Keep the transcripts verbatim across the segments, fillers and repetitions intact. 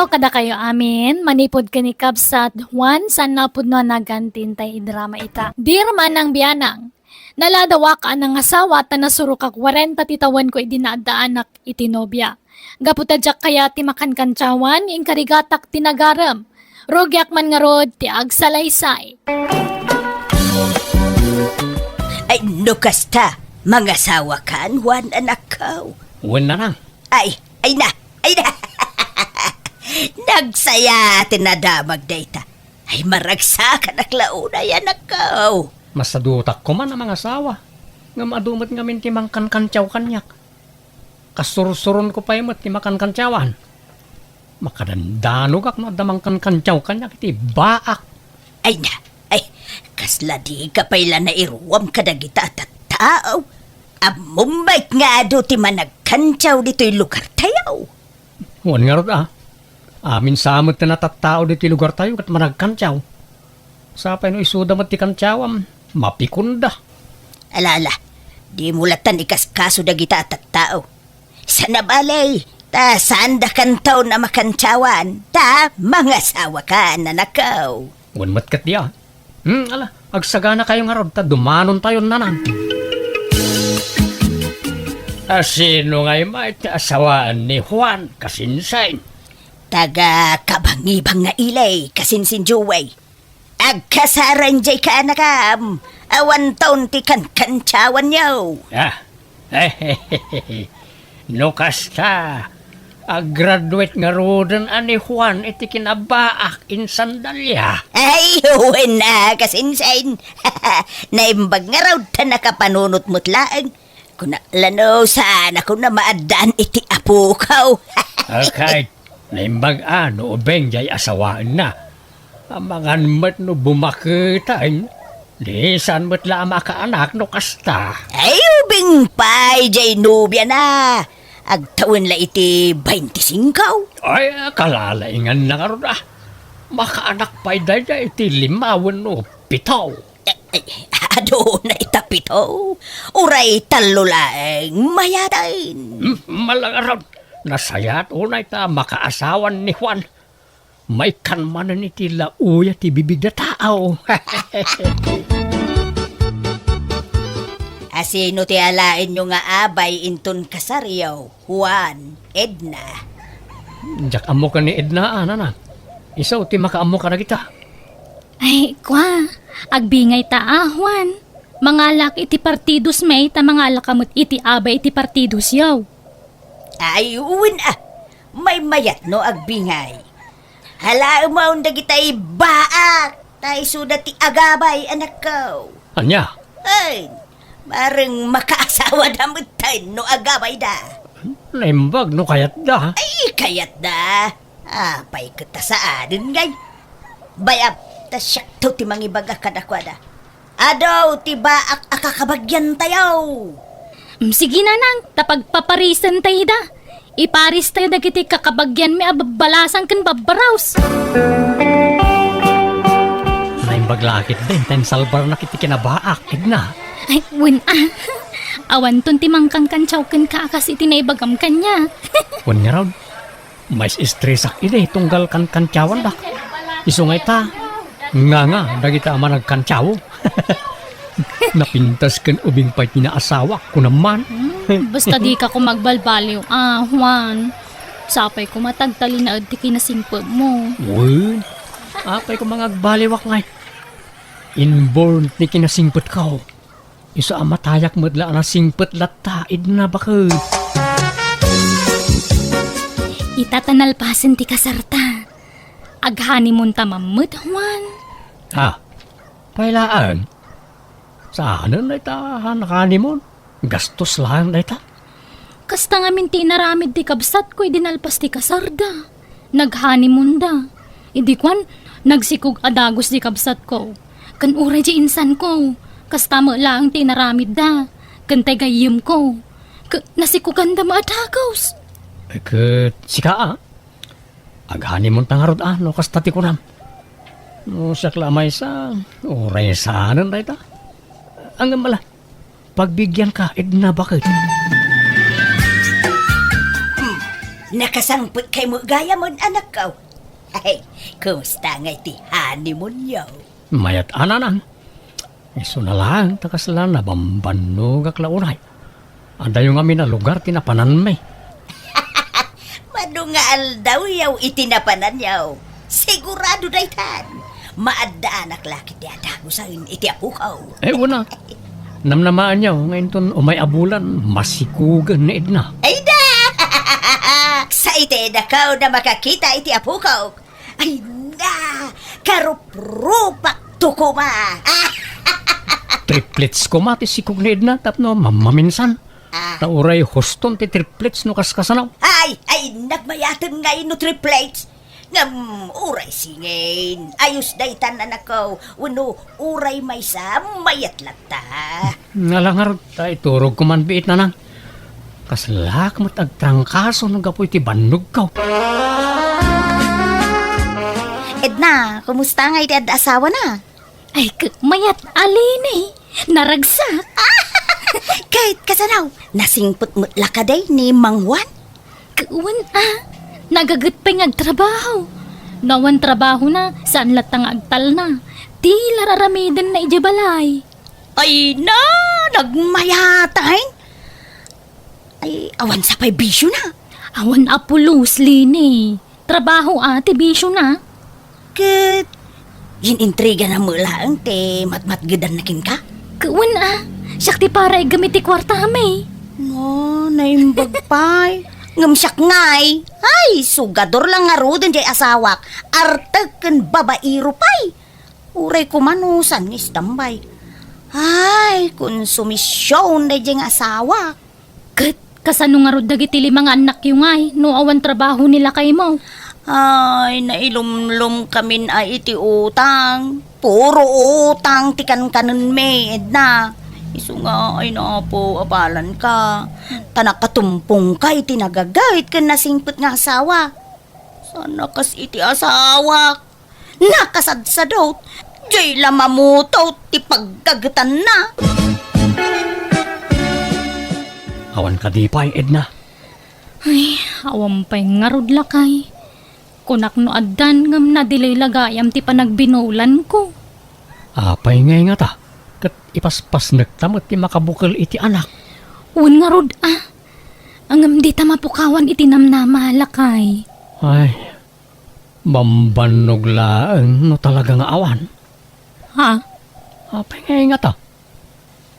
Kadakayo amin, manipud ken ni Kabsat Juan, saan nga pudno a nagan ti intay idrama ita. Dear Manang Bianang, naladawak a nangasawa ta nasurok a kuarenta ti tawenko idi naaddaanak iti nobia. Gapu ta diak kayat ti makankantiawan, inkarigatak ti nagarem. Rugiak man ngarud ti agsalaysay. Ay, no kasta, mangasawakan, Juan, anakko. Wen, nanang. Ay, ay na, ay na. Nagsaya ti nadamag dayta. Ay, maragsakanak la unay, anakko. Masadutak koma a mangasawa. Ngem adu met ngamin ti mangkankantiaw kaniak. Kasursuronko pay met ti makankantiawan. Makadandanogak no adda mangkankantiaw kaniak iti baak. Ay na, ay, kasla dika pay la nairuam kadagita a tattao. Ammom met nga adu ti managkantiaw ditoy lugartayo. Wen ngarud a, amin sa met ti natattao ditoy lugartayo ket managkantiaw. Sapay no isuda met ti kantiawam, mapikonda. Ala, ala, dimo lattan ikaskaso dagita a tattao. Sana bale, ta saanda kantaon a makantiawan, ta mangasawakan, anakko. Wen met ket dia. Hmm, ala, agsaganakayo ngarud ta dumanontayon, nanang. A, sino ngay met ti asawaan ni Juan, kasinsin? Taga Kabangibang nga Ilay, kasinsin Joey. Agkasareng jay kaanakam, awan taon ti kankantiawanyo. Ah, no kasta, aggraduate ngaruden a ni Juan iti kinabaak insan Dalia. Ay, wen a, kasinsin. Naimbag ngarud ta nakapanunot met laeng. Kuna la no, saan a kuna maaddaan iti apoko. Okay. Naimbag a no ubing jay asawaenna. Amangan met no bumaketen, di saan met la a makaanak no kasta. Ay, ubing pay jay nobiana. Agtawen la iti baintisingko. Ay, kalalainganna ngarud a. Makaanak pay dayta iti lima wenno pito. Eh, eh, aduna ita pito. Uray tallo laeng mayaten. Hmm, malangarod. Nasayaat unay ta makaasawan ni Juan. Maikkan manen iti lauya ti bibig a tao. A sino ti alaenyo nga abay inton kasaryo, Juan, Edna? Diak ammo ken ni Edna, a, nana. Isu ti makaammo kadagita. Ay, kua, agbingay ta a, Juan. Mangalak iti partidos may ta mangalak ka met iti abay iti partidosyo. Ay, wen a, maymayat no agbingay. Alaemon dagitay baak, ta isuda ti agabay, anakko. Ania? Ay, bareng makaasawada metten no agabayda. Naimbag no kayatda. Ay, kayatda. Apay ket ta saanen ngay? Bayam, ta siakto ti mangibaga kadakuada. Adu ti baak a kakabagyan tayo. Mm, sige, nanang, ta pagpaparisen tayo da. Iparis tayo dagiti kakabagyan mi a babbalasan ken babbaraos. Naimbag la ket din, ta insalbarnak iti kinabaak, Edna. Ay, wen a. Awanton ti mangkankantiaw kenka a kas iti naibagam kaniak. Wen ngarud, mais-estresak idi tunggal kankantiawandak. Isu nga ita, nganga dagita a managkantiaw. Napintas ken ubing pay ti naasawak, kunam man. Hmm, basta dika koma agbalbaliw a, Juan. Sapay koma ta agtalinaed ti kinasingpetmo. Wen, apay koma nga agbaliwak ngay. Inborn ti kinasingpetko. Isu a matayak met la a nasingpet latta, Edna, baket. Ita ta nalpasen ti kasarta. Ag-honeymoon ta mammet, Juan. Ah, pay laeng? Saanen dayta a nag-honeymoon? Gastos laeng dayta. Kasta ngamin ti inaramid ti kabsatko idi nalpas ti kasarda. Nag-honeymoon da. Idi kuan, nagsikog a dagus ti kabsatko. Ken uray ti insanko, kasta met laeng ti inaramidda. Ken ti gayyemko, ke-, nasikoganda met a dagus. Eh, ket sika, a? Ag-honeymoon ta ngarud, a, no kasta ti kunam. No siak la a maysa, uray saanen dayta. Ngem ala, pagbigyanka, Edna, baket. Hmm. Nakasangpetkay met gayam, anakko. Ay, kumusta ngay ti honeymoon-yo? Mayat a, Nanang. Isuna laeng ta kasla nabambannogak la unay. Adayo ngamin a lugar ti napananmi. Mano nga aldawyo iti napananyo. Sigurado daytan. Maaddaanak la ket ti adagusen iti apoko. Eh, una. Namnamaanyo nga inton umay a bulan, masikogen ni Edna. Ay da! Sa iti dakaw na makakita iti apoko. Ay na! Karuprupak to koma! Triplets koma ti sikog ni Edna tapno mammaminsan. Ah. Ta uray huston ti triplets no kaskasano. Ay, ay, nagmayaten ngay no triplets. Ngem uray singin, ayos daytan, anakko, wenno uray maysa, mayat latta. Nga la ngarud, ta iturogko man biit, Nanang. Kaslak met agtrangkaso no gapu iti bannogko. Edna, kumusta ngay ti adda asawana? Ay, k-, mayat a, Leni. Naragsak. Ket kasano? Nasingpet met la kadi ni Mang Juan? Wen a, nagaget pay nga agtrabaho. No awan trabahona, saan latta nga agtalna. Ti la raramidenna idiay balay. Ay na, nagmayat a. Ay, awan sa pay bisiona. Awan a pulos, Leni. Trabaho a ti bisiona. Ket inintrigana met laeng ti matmatgedanna kenka? Ket wen a, siak ti para iggem iti kuartami. No, naimbag pay. Ngem siak ngay, ay, sugador la ngaruden diay asawak. Artek ken babaero pay. Uray koma no saan nga istambay. Ay, konsumision daydiay nga asawak. Ket kasano ngarud dagiti lima nga annakyo ngay no awan trabaho ni lakaymo? Ay, nailumlomkamin a iti utang. Puro utang ti kankanenmi, Edna. Isu nga, ay, Apo, abalanka. Ta nakatumpongka iti nagagayt ken nasingpet nga asawa. Saan a kas iti asawak. Nakasadsadot, diay la mamutot ti paggagetanna. Awan kadi pay, Edna? Ay, awan pay ngarud, lakay. Kunak no addan ngem nadilay la gayam ti panagbinulanko. Apay ngay ngata? Ket ipaspasnekta met ti makabukel iti anak. Wen ngarud a. Ngem dita mapukawan iti namnama, lakay. Ay, bambannog laeng no talaga nga awan. Ha? Apay nga ingata?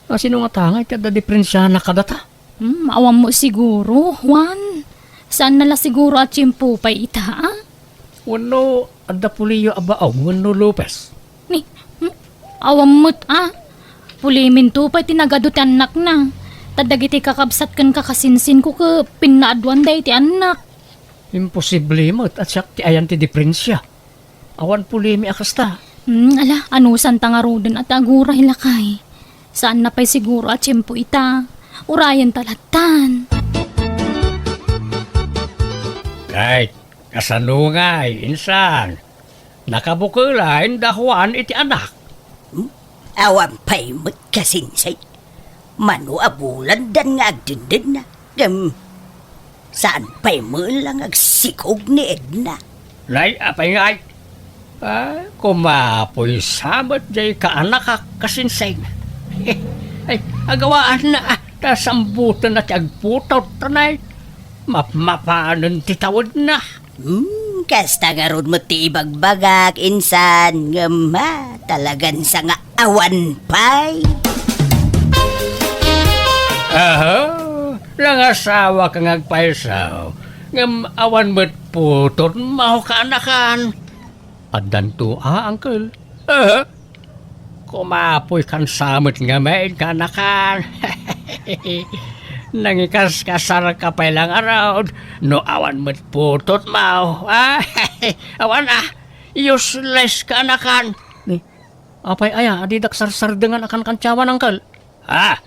A, sino ngata nga iti adda diprensiana kadata? Hmm, awan mo siguro, Juan. Saan na la siguro a tiempo pay ita, a? Wenno adda puliyo a baog wenno Lopez? Ni, hmm, awan met, a? Puliminto pay ti nagadu ti annakna. Ta dagiti kakabsat ken kakasinsinko ket pinnaaduanda iti annak. Imposible met a siak ti ayan ti diprensia. Awan pulimi a kasta. Hmm, ala, anusanta ngaruden a ti aguray, lakay. Saan na pay siguro a tiempo ita. Urayenta lattan. Ay, kasano ngay, insan? Nakabukela inda Juan iti anak. Hmm? Awan pay met kasinsay. Mano a bulandan nga agdindinna. Ngem, saan pay met la nga agsikog ni Edna? Nay, apay ngay? Ay, kumapoy sa met diay kaanakak kasinsay. Ay, agawaanna, a, ta sambutenna ti agputot, tanay. Mapmapanen ti tawedna. Hmm, kasta ngarud met ti ibagbagak, insan, ngem, ha, talagan sa nga awan pay. Aha, nangasawa ka nga agpayso, ngem awan met putot maw kaanakan. Addanto a, uncle. Aha. Kumapoy kan sa met nga maid kaanakan. Nangikaskasar ka pay la ngarud no awan met putot maw. Ah, awan a, useless kaanakan. Ni, apay aya a didak sarsardengan a kankantiawan, uncle? Ah,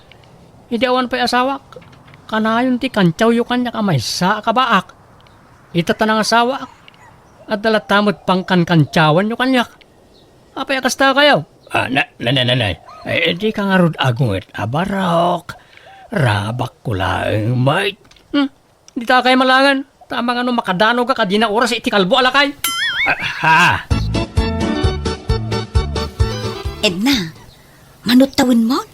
idi awan pay asawak, kanayon ti kantiawyo kaniak a maysa a kabaak. Ita ta nangasawaak, adda latta met pangkankantiawanyo kaniak. Apay a kasta kayo? Ah, na, na, na, na, na. Ay, di ka ngarud agunget a barok. Rabakko laeng met. Hmm? Di ta kay malangan. Tama nga no makadanog ka, kadina oras iti kalbo a lakay. Ah, ha? Edna, manut tawenmon?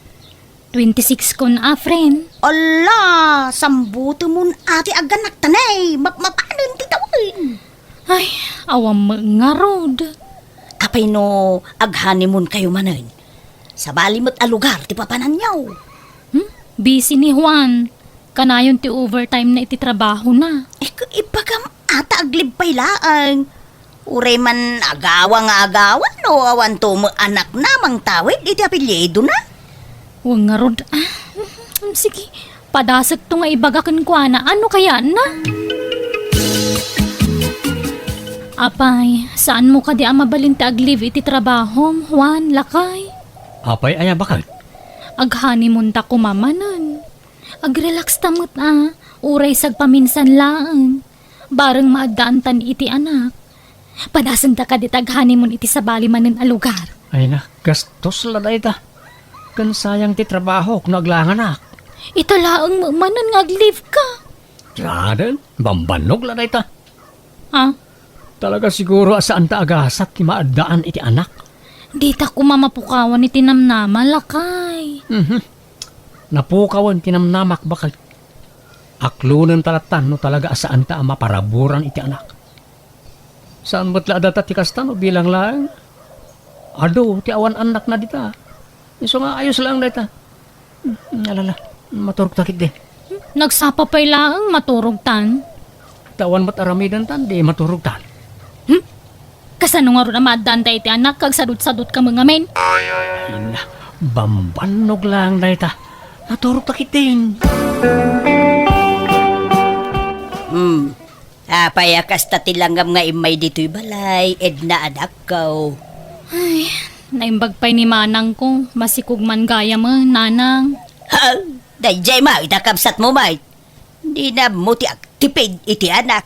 Twenty-six kon a, friend. Ala, sambutemon a ti agganak ta ne, mapmapanen ti tawen. Ay, awan met ngarud. Apay no ag-honeymoon kayo manen? Sabali met a lugar ti papananyo. Hmm? Busy ni Juan. Kanayon ti overtime na iti trabahona. Eh, ku-, ibagam a ta aglibpay laeng. Uray man agawa nga agawa no awan to met anakna mangtawid iti apelyidona. Wen ngarud, ah, sige, padasekto nga ibaga kenkuana. Ano kayatna? Apay, saanmo kadi a mabalin ti ag-leave iti trabahom, Juan, lakay? Apay, aya, baket? Ag-honeymoon ta koma manen. Ag-relax ta met a, uray sagpaminsan laeng. Bareng maaddaantan iti anak. Padasenta kadi ta ag-honeymoon iti sabali manen a lugar. Ay na, gastos la dayta. Ken sayang ti trabahok no aglanganak. Ita laeng met manen nga ag-leave ka. Graden, bambannog la dayta. Ah? Talaga siguro a saan ta agasat ti maaddaan iti anak. Dita koma mapukawan iti namnama, lakay. Mhm. Napukawan ti namnamak, baket. Aklonen ta lattan no talaga a saan ta a maparaburan iti anak. Saan met la a data ti kasta no bilang laeng? Adu ti awan annakna dita. Isu nga ayos laeng dayta. Hmm, alala, maturog ta ketdi. Nagsapa pay laeng, maturog tan. Ta awan met aramiden tan, di maturog tan. Hmm? Kasano ngarud a maaddaan ta iti anak, kag sadut-sadut ka met ngamin? Ay na, bambannog laeng dayta. Maturog ta ketdin. Hmm. Apay a kasta ti langam nga immay ditoy balay, Edna, anakko? Ay, naimbag pay ni manangko, masikog man gayam, nanang. Ha? Daydiay met, ita kabsatmo met. Dina ammo ti agtipid iti anak.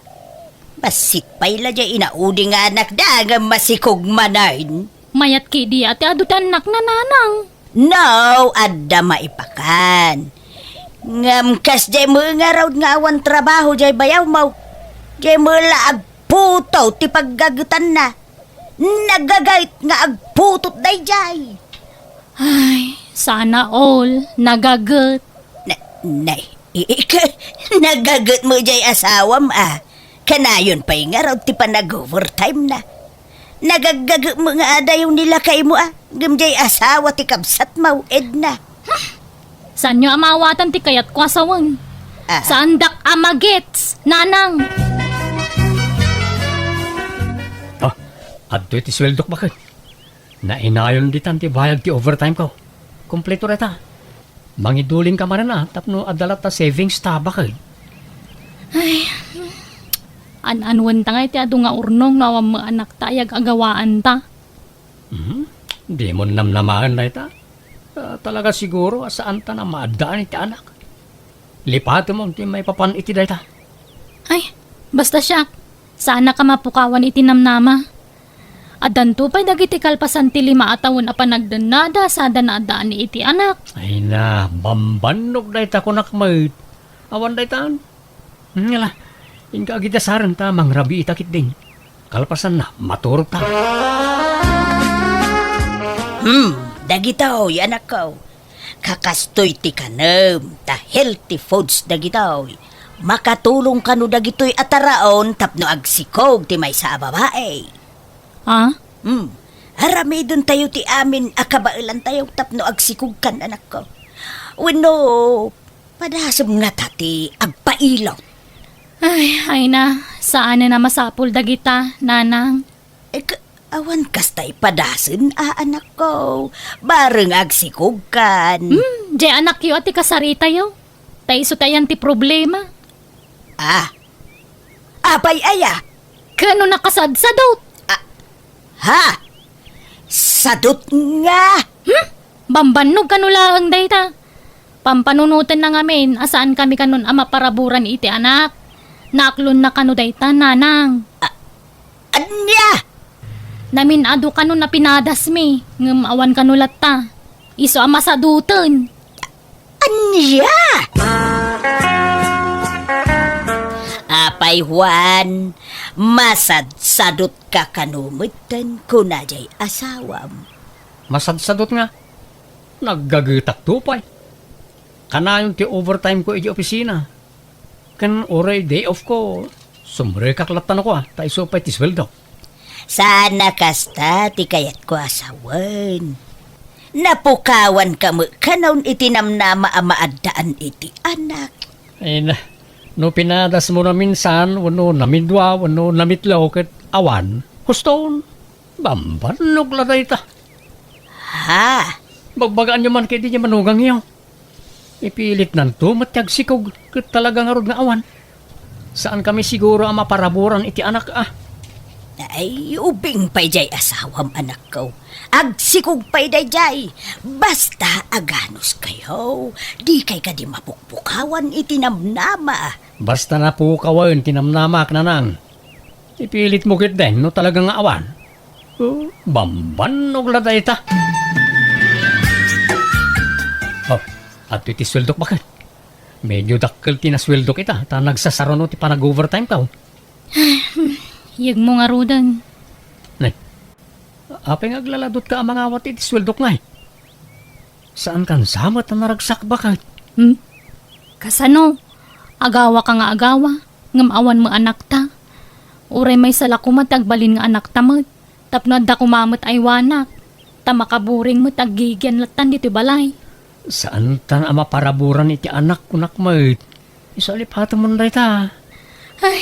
Bassit pay la diay inaudi nga anakda, ngem masikog manen. Mayat ketdi a ti adu ti annakna, nanang. No, adda maipakan. Ngem kasdiay met ngarud nga awan trabaho diay bayawmo. Diay met la agputot ti paggagetanna. Nagaget nga agputot daydiay. Ay, sana all nagaget. Na, nay, i-, ika, nagaget met diay asawam a. Kanayon pay ngarud ti panag-overtime na. Nagaggaget met nga adayo ni lakaymo a, ngem diay asawa ti kabsatmo, Edna. Saanyo a maawatan ti kayatko a sawen. Ah. Saandak a magets, nanang. Ah, adtoy ti sueldok, baket. Nainayon ditan ti bayad ti overtime ko. Kompleto dayta. Mangiduling ka manen a, tapno adda latta savings ta, baket. Ay, an-anuen ta nga iti adu nga urnong no awan met anakta a yag-agawaan ta. Mhm. Dimon namnamaen dayta. Ah, talaga siguro a saan ta a maaddaan iti anak. Lipatem ti maipapan iti dayta. Ay, basta siak, saanak a mapukawan iti namnama. Addanto pay dagiti kalpasan ti lima a tawen a panagdennada sada naaddaan iti anak. Ay na, bambannog dayta kunak met. Awan daytan. Hmm, ala, inka agidasaren ta mangrabii ta ketdin. Kalpasanna, maturog ta. Hmm, dagitoy, anakko. Kakastoy ti kanem, ta healthy foods dagitoy. Makatulong kano dagitoy a taraon tapno agsikog ti maysa a babai. Ah? Hmm, aramidentayo ti amin a kabaelantayo tapno agsikogkan, anakko. Wenno, padasem ngata ti agpailot? Ay, ay na, saanen a masapul dagita, nanang. Eh, ka-, awan kasta ipadasen a, anakko. Bareng agsikogkan. Hmm, diay anakyo a ti kasaritayo. Ta isu ti ayan ti problema. Ah. Apay aya? Kano nakasadsadot? Ah. Ha? Sadot nga? Hmm? Bambannog kano laeng dayta. Pampanunotenna ngamin a saankami kanon a maparaburan iti anak. Naaklonna kano dayta, nanang. A-, ania? Namin-adu kanon a pinadasmi, ngem awan kano latta. Isu a masadoten. Ania? Apay Juan, masadsadot ka kano metten, kuna jay asawam. Masadsadot nga? Naggagetak to pay. Kanayon ti overtime ko iti opisina. Ken uray day off ko, sumrekak latta no kua, ta isu pay ti sueldo. Saan a kasta ti kayatko a sawen. Napukawan ka met kanon iti namnama a maaddaan iti anak. Ay na, no pinadas mo na minsan, wenno namidua, wenno namitlo, ket awan, huston, bambannog la dayta. Ha? Bagbagaanyo man ket iti manugangyo. Ipilitnanto met ti agsikog, ket talaga ngarud nga awan. Saankami siguro a maparaburan iti anak, a. Ay, ubing pay jay asawam, anakko. Agsikog pay dayjay. Basta aganuskayo, dikay kadi mapukpukawan iti namnama. Basta napukawen ti namnamak, nanang. Ipilitmo ketdin no talaga nga awan. Oh, bambannog la dayta. Oh, adtoy ti sueldok, baket. Medyo dakkel ti nasueldok ita, ta nagsasaruno ti panag-overtime taw. Yegmo ngaruden. Nay, apay nga aglaladot ka a mangawat iti sueldok ngay? Saan kan sa met a naragsak, baket? Hmm? Kasano? Agawa ka nga agawa, ngem awan met anakta. Uray maysa la koma ti agbalin nga anakta met, tapno adda koma met aywanak, ta makaburing met aggigian lattan ditoy balay. Saantan a maparaburan iti anak, kunak met. Isu a lipatemon dayta. Ay,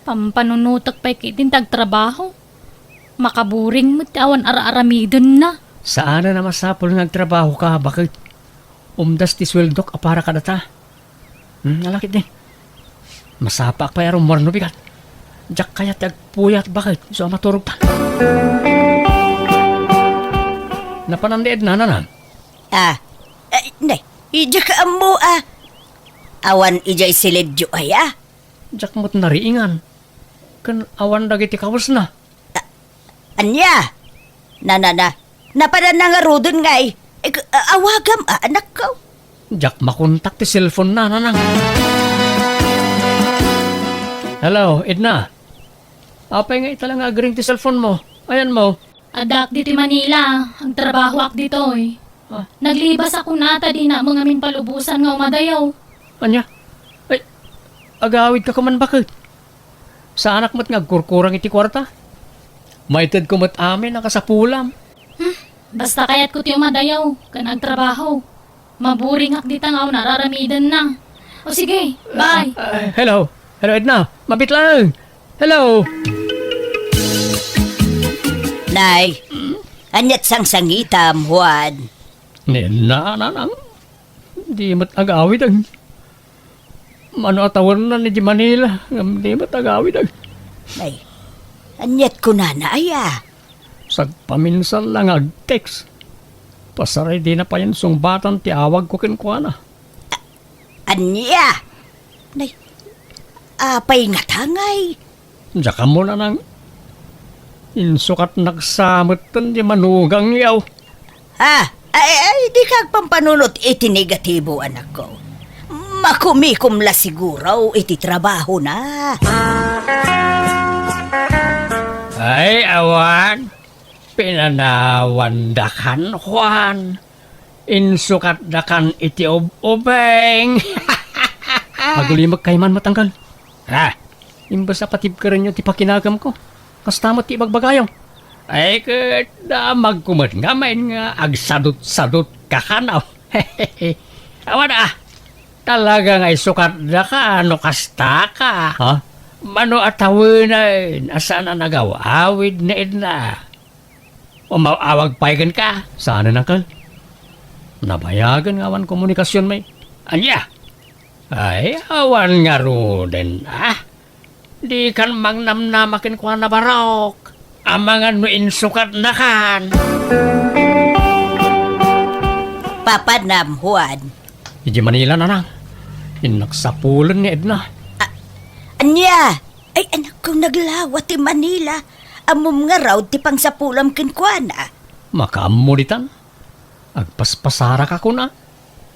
pampanunotek pay ketdin ti agtrabaho. Makaburing met ti awan ar-aramidenna. Saanen a masapul nga agtrabaho ka, baket. Umdas ti sueldok a para kadata. Hmm, alakit din. Masapaak pay a rummuar no bigat. Diak kayat ti agpuyat, baket. Isu a maturog ta. Napanan ni Edna, nanang? Ah, eh, nay, diak ammo, ah. Awan idiay silidyo aya? Diak met nariingan. Ken awan dagiti kawesna. Ania? Na, na, na. Napadanna ngaruden ngay. Eh, k-, a-, awagam, a, anakko. Diak makontak ti cellphone na, nanang. Hello, Edna. Apay nga ita la nga agring ti cellphone mo? Ayan mo. Addaak ditoy Manila. Agtrabahoak ditoy. Ah. Naglibasakon ta dinak met ngamin palubosan nga umadayo. Ania? Ay, agawidka koma, baket. Saanak met nga agkurkurang iti kuarta. Maitedko met amin a kasapulam. Hmm, basta kayatko ti umadayo ken agtrabaho. Maburingak dita nga awan ar-aramidenna. O sige, bye. Ah, ah, hello. Hello, Edna. Mabit lang. Hello. Nay, aniat sangsangitam, Juan? Ni Edna, nanang. Di met agawid ang Mano a tawennan iti Manila, ngem di met agawid ag- Ay, aniat kunana aya? Sagpaminsan la nga ag-text. Pasaray dina payen sungbatan ti awagko kenkuana. Ania? Nay, apay ngata ngay? Diak ammo, nanang. Insukatnak sa metten ti manugangyo. Ah, ay, ay, dika agpampanunot iti negatibo, anakko. Makumikom la siguro iti trabahona. Ay, awan. Pinanawandakan, Juan. Insukatdakan iti ub-ubing. Agulimek kayman met, angkel. Ha? Imbes a patibkerenyo ti pakinagamko, kasta met ti ibagbagayo. Ay, ket damagko met ngamin nga agsadutsadot ka kano. Awan a, talaga nga isukatdaka no kastaka. Ha? Mano a tawenen a saan a nagaw-awid ni Edna? Umaw-awag pay kenka? Saanen, angkel. Nabayagen nga awan komunikasionmi. Ania? Ay, awan ngaruden, ah. Dikan mangnamnama kenkuana, barok. Amangan no insukatnakan. Papanam, Juan. Idiay Manila, nanang. Innak sapulen ni Edna. A-, ania? Ay, anakko, naglawa ti Manila. Ammom ngarud ti pangsapulam kenkuana. Makaammo ditan. Agpaspasaraka, kuna.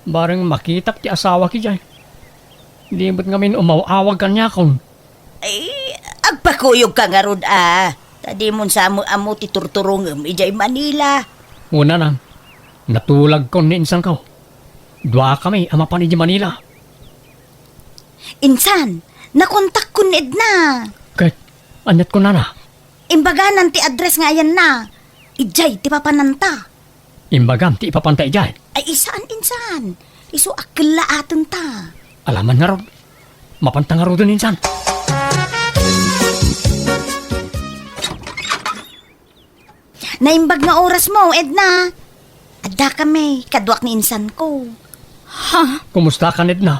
Bareng makitak ti asawak idiay. Di met ngamin umaw-awag kaniakon. Ay, agpakuyogka ngarud, a. Ta dimon sa ammo-ammo ti turturongem idiay Manila. Wen, nanang, natulagkon ni insanko. Duakami a mapan idiay Manila. Insan, nakontakkon ni Edna. Ket, aniat kunana? Imbaganan ti address nga ayanna. Idiay ti papananta. Imbagam ti ipapanta idiay? Ay, saan, insan. Isu a kellaatenta. Alaman ngarud. Mapanta ngaruden, insan. Naimbag nga orasmo, Edna. Addakami, kaduak ni insanko. Ha? Kumusta ka, Edna?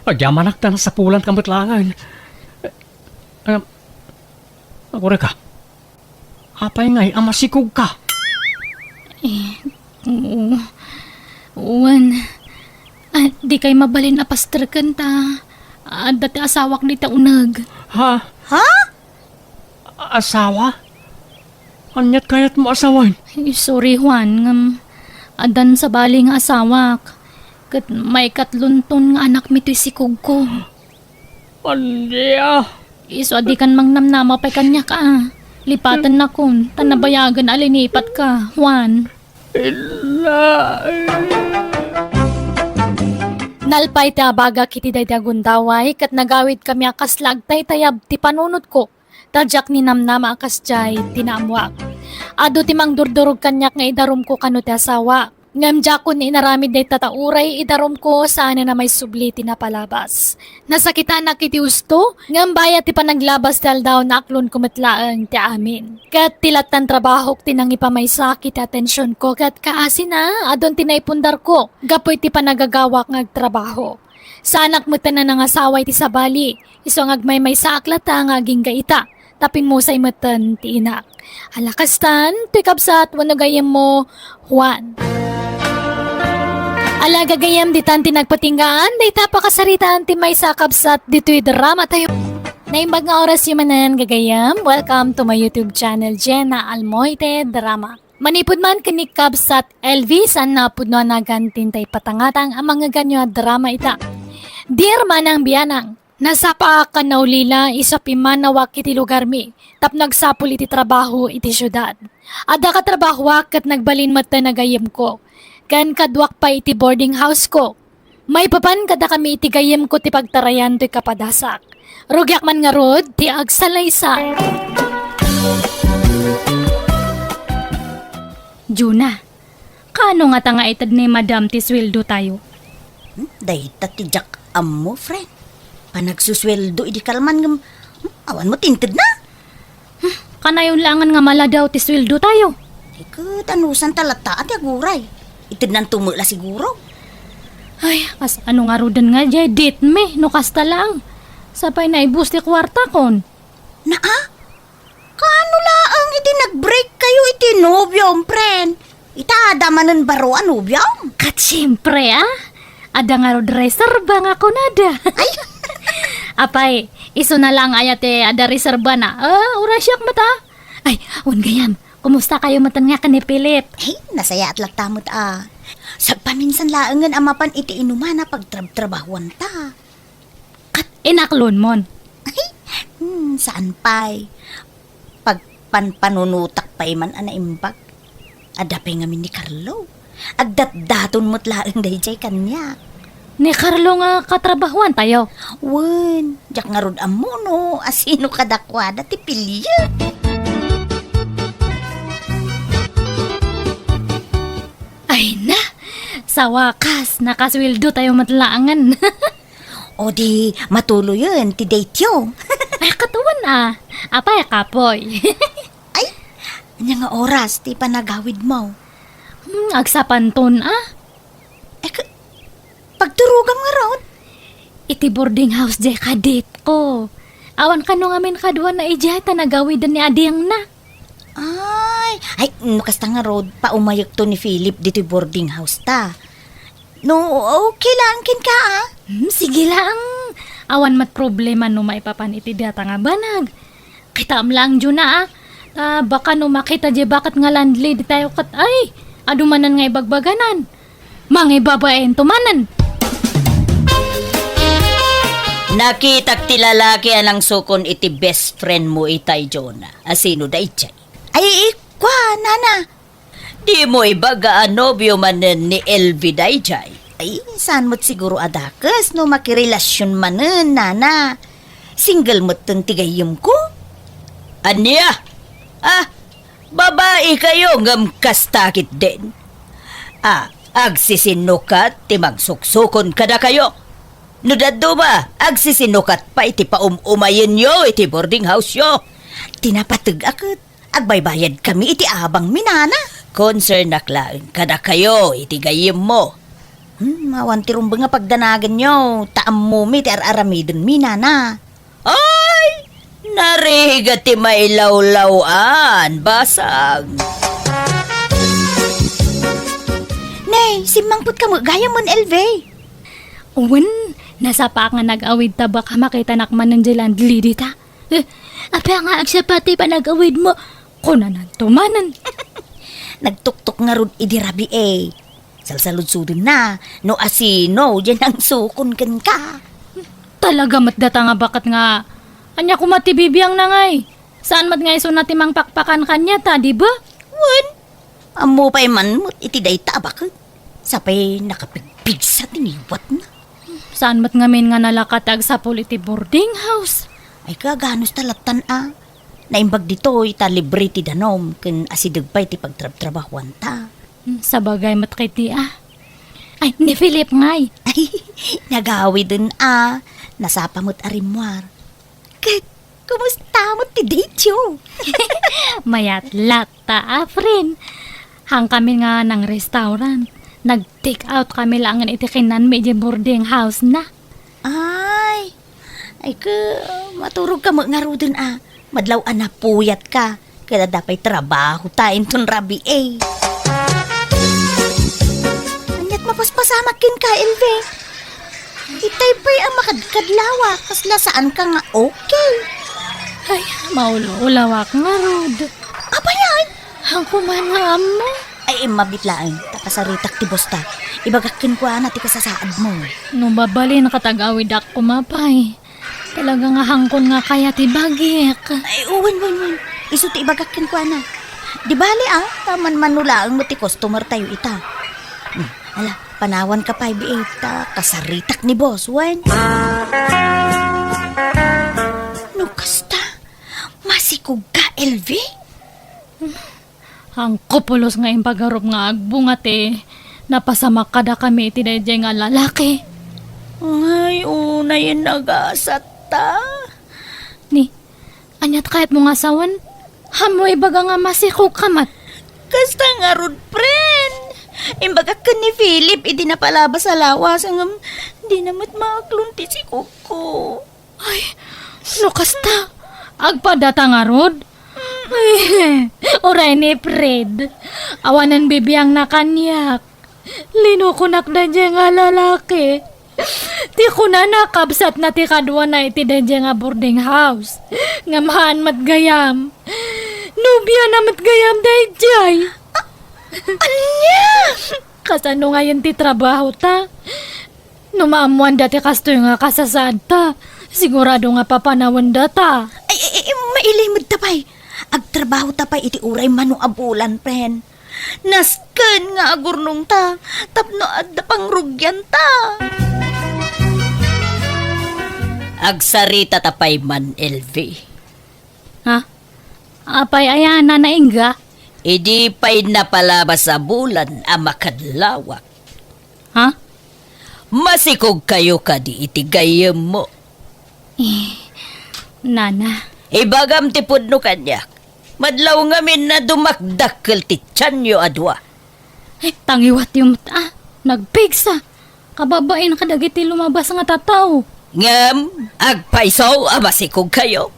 Agyamanak ta nasapulanka met laengen. Eh, ah, agurayka. Apay ngay a masikogka? Eh, oo. Wen, ah, dikay mabalin a pasterken ta adda ti asawak dita uneg. Ha? Ha? Asawa? Aniat kayatmo a sawen? Ay, sorry, Juan, ngem addan sabali nga asawak. Ket maikatlonton nga anakmi toy sikogko. Ania? Isu a dikan mangnamnama pay kaniak a. Lipatennakon, ta nabayagen a linipatka, Juan. Ina. Nalpay ti abagak iti daydi a gundaway, ket nagawidkami a kasla agtaytayab ti panunotko. Ta diak ninamnama a kasdiay ti naammoak. Adu ti mangdurdurog kaniak nga idarumko kano ti asawak. Ngem diakon inaramid dayta ta uray idarumko saanen a maisubli ti napalabas. Nasakitanak iti husto, ngem bayat ti panaglabas ti aldaw, naaklonko met laeng ti amin. Ket ti lattan trabahok ti nangipamaysa iti atensionko ket kaasina, adun ti naipundarko gapu iti panagagawak nga agtrabaho. Saanak metten a nangasawa iti sabali, isu nga agmaymaysaak latta nga agingga ita, ta pimmusay metten ti inak. Ala kastan, toy kabsat wenno gayyemmo, Juan. Ala gagayyem, ditan ti nagpatinggaan dayta a pakasaritaan ti maysa a kabsat ditoy drama tayo. Naimbag nga orasyo manen, gagayyem. Welcome to my YouTube channel, Jenna Almoite Drama. Manipud man ken ni kabsat L V, saan a pudno a nagan ti intay patangatang a mangngeganyo a drama ita. Dear Manang Bianang, nasapaak a naulila isu a pimmanawak iti lugarmi tapno agsapul iti trabaho iti siudad. Adda katrabahoak ket nagbalin met ti nagayyemko, ken kaduak pay iti boarding house ko. Maipapan kadakami iti gayyemko ti pagtarayan toy kapadasak. Rugiak man ngarud ti agsalaysay. Juna, kaano ngata nga ited ni Madam ti sueldo tayo? Hmm, dayta ti diak ammo, friend. Panagsusueldo idi kalman ngem, hmm, awan met ti intedna? Hmm, kanayon laengen nga maladaw ti sueldo tayo. Ay, ket anusan ta latta ti aguray? Itednan to met la siguro. Ay, kas-, ano ngaruden nga diay date mi, no kasta laeng. Sapay naibus ti kuartakon. Naa? Kaano laeng idi nag-break kayo iti nobiom, friend? Ita, adda manen baro a nobiom? Ket siempre, a. Adda ngarud reserba nga kunada. Ay! Apay, isuna laeng aya ti adda reserba na? A, uray siak met, a. Ay, wen gayam, kumusta kayo metten nga ken ni Philip? Ay, nasayaat latta met, a. Sagpaminsan laengen a mapan iti inumana pagtrabtrabahuanta. Ket inaklonmon? Hmm, saan pay. Pagpanpanunotak pay man a naimbag. Adda pay ngamin ni Carlo. Agdatdaton met laeng daydiay kaniak. Ni Carlo nga katrabahuan tayo? Wen, diak ngarud ammo no asino kadakuada ti piliek. Ay na! Sa wakas, nakasueldo tayo met laengen. O di, matuloyen ti date yo. Ay, katuan a. Apay, kapoy. Ay, ania nga oras ti panagawidmo? Hmm, agsapanton a. Eh, ka-, pagturogam ngarud? Iti boarding house diay kadate ko. Awan kano ngamin kaduana idiay ta nagawiden ni adingna. Ay, ay, no kasta ngarud, paumayekto ni Philip ditoy boarding house ta. No, okay lang kenka, a. Hmm, sige lang. Awan met problema no maipapan iti data nga banag. Kitaem lang, Juna, a. Ta baka no makita diay baket nga landlady tayo ket, ay, adu manen nga ibagbaganan. Mangibabainto manen. Nakitak ti lalaki a nangsukon iti best friend mo itay, Jonah. A sino daydiay? Ay, ikua, nana. Dimo ibaga a nobio manen ni L V daydiay? Ay, saan met siguro a dakes no makirelasion manen, nana. Single metten ti gayyemko. Ania? Ah, babaikayo ngem kasta ketdin. Ah, agsisinnukat ti mangsuksukon kadakayo. No dadduma, agsisinnukat pay ti paum-umayenyo iti boarding house-yo. Ti napateg-ak ket agbaybayadkami iti abangmi, nana. Concern-ak laeng kadakayo iti gayyemmo. Hmm, awan ti rumbeng a pagdanaganyo, ta ammomi ti ar-aramidenmi, nana. Ay, narigat ti mailawlaw-an, basang. Nay, simmangpet ka met gayam, L V. Wen, nasapaak nga nag-awid ta baka makitanak manen diay landlady ta. Eh, apay nga agsapa ti panag-awidmo? Kunananto manen. Nagtuktok ngarud idi rabii. Salsaludsodenna no asino diay nangsukon kenka. Talaga met data nga baket nga, ania koma ti bibiangna ngay? Saan met nga isuna ti mangpakpakan kaniata, di ba? Wen, ammo pay man met iti dayta a baket. Sapay nakapigpigsa ti ngiwatna. Saan met ngamin nga nalaka ti agsapul iti boarding house? Ay, kaganos ta lattan a. Naimbag ditoy ta libre ti danum ken asideg pay ti pagtrabtrabahuanta. Hmm, sabagay met ketdi a. Ay, ni Philip ngay. Ay, nagawiden a. Nasapa met a rimmuar. Ket, kumusta met ti date-yo? Mayat latta, a, friend. Hangkami nga nang-restaurant. Nag-take out kami laengen iti kinanmi idiay boarding house-na. Ay, ay, ke, maturogka met ngaruden a. Madlaw a napuyatka. Ket adda pay trabahota inton rabii. Aniat mapaspasamak kenka, L V? Itay pay a makadkadlawa, kasla saanka nga okay. Ay, maulaulawak ngarud. Apay ay? Haanko man nga ammo. Ay, immabit laeng, ta kasaritak ti boss ta. Ibagak kenkuana ti kasasaadmo. No mabalinka ta agawidak koma pay. Talaga nga haangkon nga kayat ti bagik. Ay, wen, wen, wen. Isu ti ibagak kenkuana. Di bale, a, ta manmano laeng met ti customer-tayo ita. Hmm, ala, panawanka pay, biit, ta kasaritak ni boss, wen. No kasta, masikogka, L V? Haanko pulos nga impagarup nga agbunga ti napasamak kadakami iti daydiay nga lalaki. Ay, unayen agasatta. Ni, aniat kayatmo nga sawen? Haanmo ibaga nga masikogka met? Kasta ngarud, friend. Imbagak ken ni Philip idi napalabas a lawas, ngem dina met maaklon ti sikogko. Ay, no kasta, agpadata ngarud? Ay, uray ni Fred. Awanen bibiangna kaniak. Linukonak daydiay nga lalaki. Ti kunana, kabsatna ti kaduana iti daydiay nga boarding house. Ngem haan met gayam. Nobiana met gayam daydiay. Ania? Kasano ngayen ti trabahota? No maammoanda ti kastoy nga kasasaadta, sigurado nga papanawendata. Ay, ay, ay, mailimed ta pay. Agtrabahota pay iti uray mano a bulan, friend. Nasken nga agurnongta tapno adda pangrugianta. Agsaritata pay man, L V. Ha? Apay aya, Nana Inga? Idi pay napalabas a bulan a makadlawak. Ha? Masikogkayo kadi iti gayyemmo? Eh, Nana. Ibagam ti pudno kaniak. Madlaw ngamin a dumakdakkel ti tianyo a dua. Eh, tangiwatyo met a, nagpigsa. Kababain kadagiti lumabas nga tattao. Ngem, agpayso a masikogkayo.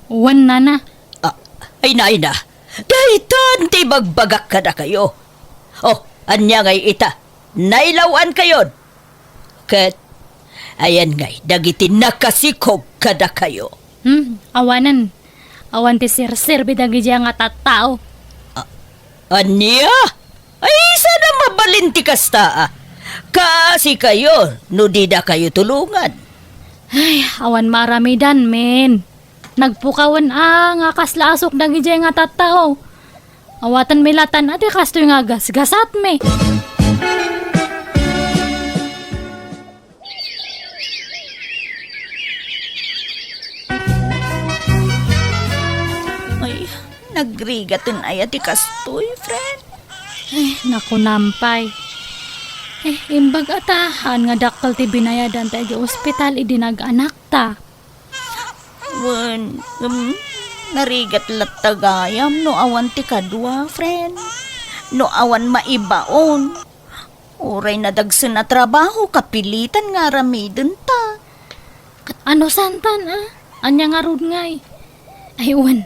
Wen, Nana. Ah, ay, nay na. Daytan ti ibagbagak kadakayo. Oh, ania ngay ita? Nailaw-ankayon. Ket, ayan ngay, dagiti nakasikog kadakayo. Hmm, awanen. Awan ti serserbi dagiti nga tattao. A-, ania? Ay, saan a mabalin ti kasta, a? Kaasikayo no didakayo tulongan. Ay, awan maaramidan, men. Nagpukawen a nga kasla asuk dagidiay nga tattao. Awaten mi latan a ti kastoy nga gasgasatmi. Ay, nagrigaten aya ti kastoy, friend? Eh, nakunam pay. Eh, imbag a ta, haan nga dakkel ti binayadan ta iti ospital idi nag-anakta. Wen, um, narigat latta gayam no awan ti kadua, friend. No awan maibaon. Uray nadagsen a trabaho, kapilitan nga aramidenta. Ket ano santan, a? Ania ngarud ngay? Ay, wen.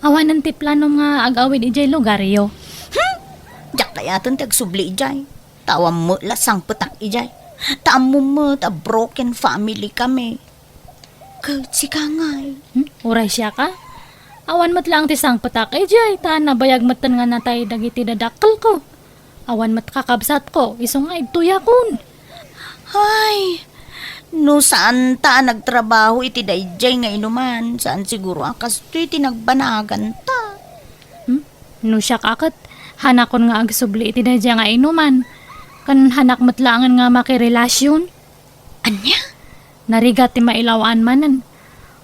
Awanen ti planom nga ag-awid idiay lugaryo. Hmm? Diak kayaten ti agsubli idiay. Ta awan met la sangpetak idiay. Ta ammom met a broken family kami. Ket sika ngay? Hmm? Uray siaka? Awan met laeng ti sangpetak idiay, ta nabayag metten nga natay dagiti dadakkelko. Awan met kakabsatko, isu nga idtoyakon. Ay, no saanta a nagtrabaho iti daydiay nga inuman, saan siguro a kastoy ti nagbanaganta. Hmm? No siak a ket, hanakon nga agsubli iti daydiay nga inuman. Ken hanak met laengen nga makirelasion. Ania? Narigat ti mailaw-an manen.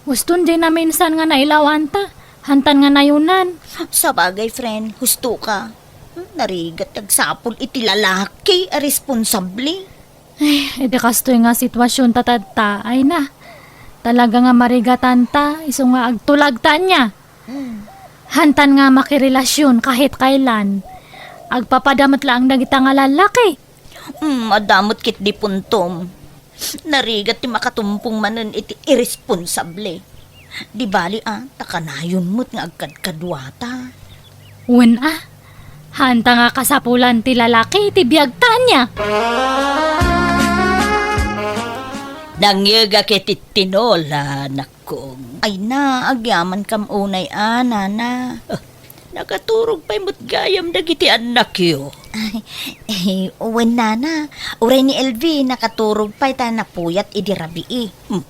Huston diay naminsan nga nailaw-anta, hantan nga nayunan. Sabagay, friend, husto ka. Hmm, narigat ti agsapul iti lalaki a responsable. Ay, iti kastoy nga sitwasionta tatta, ay na. Talaga nga marigatanta, isu nga agtulagta ania. Hmm. Hantan nga makirelasion kahit kailan. Agpapada met laeng dagita nga lalaki. Hmm, adda met ketdi puntom. Narigat ti makatumpong manen iti iresponsable. Di bali a, ta kanayon met nga agkadkaduata. Wen a, hanta nga kasapulan ti lalaki iti biagta ania. Nangyegak iti tinola, nak-, Kong. Ay na, agyamankam unay a, nana. Ah, nakaturog pay met gayam dagiti annakyo. Ay, eh, wen, nana. Uray ni Elvi, nakaturog pay ta napuyat idi rabii. Hmm.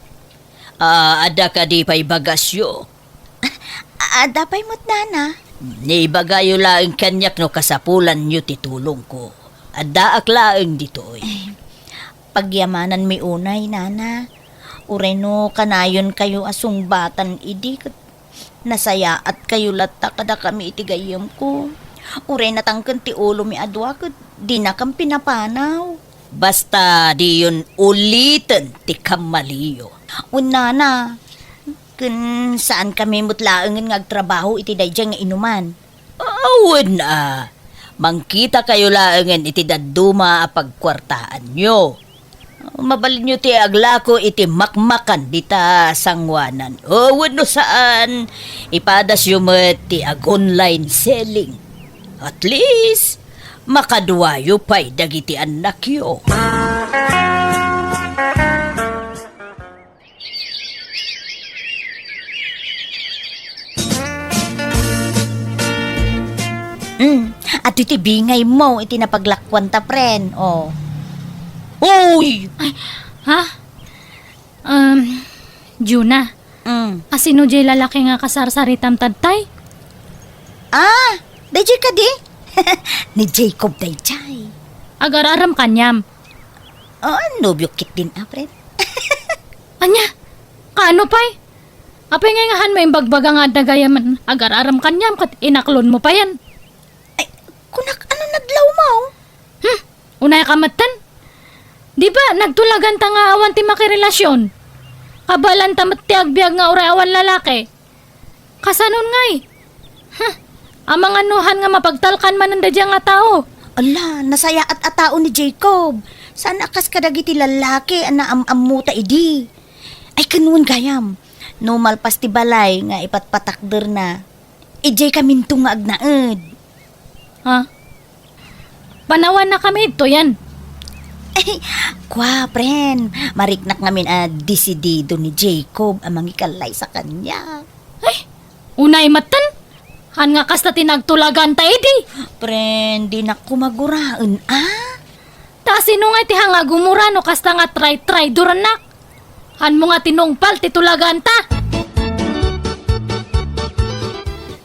Ah, adda kadi pay bagasyo? A-, adda pay met, nana. Ibagayo laeng kaniak no kasapulanyo ti tulongko. Addaak laeng ditoy. Eh, pagyamananmi unay, nana. Uray no kanayonkayo a sungbatan idi ket nasayaatkayo latta kadakami iti gayyemko. Uray natangken ti ulomi a dua ket dinakam pinapanaw. Basta diyon uliten ti kammaliyo. Wen, nana, ken saankami met laengen nga agtrabaho iti daydiay nga inuman. Awen a, mangkitakayo laengen iti dadduma a pagkuartaanyo. Mabalinyo ti aglako iti makmakan dita sangoanan. O, wenno saan, ipadasyo met ti ag-online selling. At least, makaduayo pay dagiti annakyo. Hmm, adtoy ti bingaymo iti napaglakuanta, friend. Oh. Uy! Ay, ha? Um, Juna, Mm. asino jay lalaki nga kasarsaritam tadtay? Ah, dayjay kadi? Ni Jacob dayjay. Agar-aram kaniam. Ah, nobyo ketdin a, friend. Ania? Kaano pay? Apay ngay nga han maimbagbaga nga adda gayamen agar-aram kaniam ket inaklonmo payen? Ay, kunak, ano nadlawmo? Hmm, unay ka metten? Di ba nagtulaganta nga awan ti makirelasion? Kabalanta met ti agbiag nga uray awan lalaki. Kasanon ngay? Huh, amangan no han nga mapagtalkan manen daydiay nga tao. Ala, nasayaat a tao ni Jacob. Saan a kas kadagiti lallaki a naam-ammota idi. Ay, ken wen gayam, no malpas ti balay nga ipatpatakderna, idiay kaminto nga agnaed. Ha? Panawannakami ditoyen. Ay, kua, friend, mariknak ngamin a desidido ni Jacob a mangikalaysa kaniak. Ay, unay metten? Han nga kasta ti nagtulaganta idi? Friend, dinak koma guraen a. Ta sino nga iti han nga gumura no kasta nga tray-traydorannak? Anmo nga tinungpal ti tulaganta?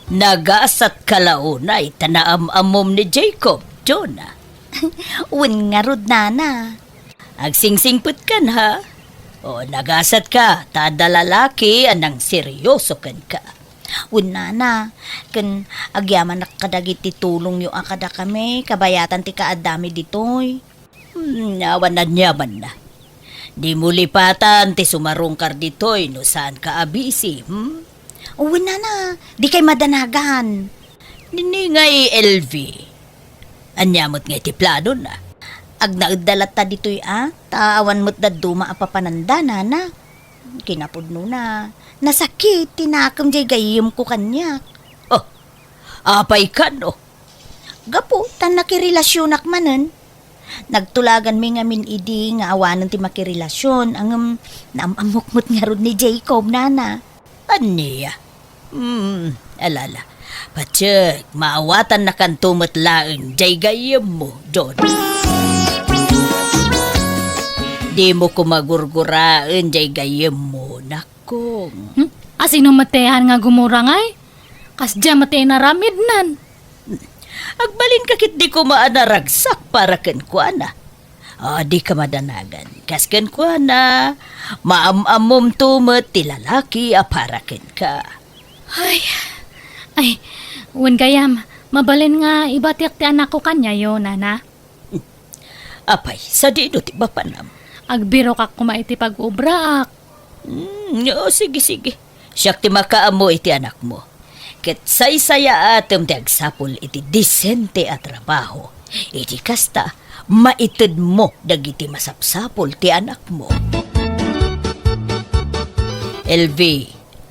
Nagasatka la unay ta naam-ammom ni Jacob, Jonah. Wen ngarud, Nana. Agsingsingpetkan, ha? O, nagasatka ta adda lalaki a nangseryoso kenka. Wen, Nana, ken agyamanak kadagiti tulongyo a kadakami, kabayatan ti kaaddami ditoy. Hmm, awan aniamanna. Dimo lipatan ti sumarungkar ditoy no saanka a busy, hmm? Wen, Nana, dikay madanagan. Nini ngay, L V. Ania met ngay ti planona? Agnaedda latta ditoy a, ta awan met dadduma a papananda, Nana. Kinapudnona, nasakit ti nakem jay gayyemko kaniak. Oh, apay kano? Gapu ta nakirelasionak manen. Nagtulaganmi ngamin idi nga awanen ti makirelasion, ngem naam-ammok met ngarud ni Jacob, Nana. Ania? Hmm, alala. Patiek, maawatannakanto met laeng jay gayyemmo, Don. Dimo koma gurguraen jay gayyemmo, nak. Kung. Hmm? Asino met ti ayan nga gumura ngay? Kasdiay met ti inaramidnan. Agbalinka ketdi koma a naragsak para kenkuana. O, dika madanagan. Kas kenkuana, maam-ammomto met ti lalaki a para kenka. Ay, ay, wen gayam, mabalin nga ibatiak ti anakko kaniayo, Nana? Apay, sadino ti mapanam? Agbirokak koma iti pag-obraak. Hmm, o, sige, sige. Siak ti makaammo iti anakmo. Ket saysayaatem ti agsapul iti disente a trabaho. Iti kasta, maitedmo dagiti masapsapul ti anakmo. L V,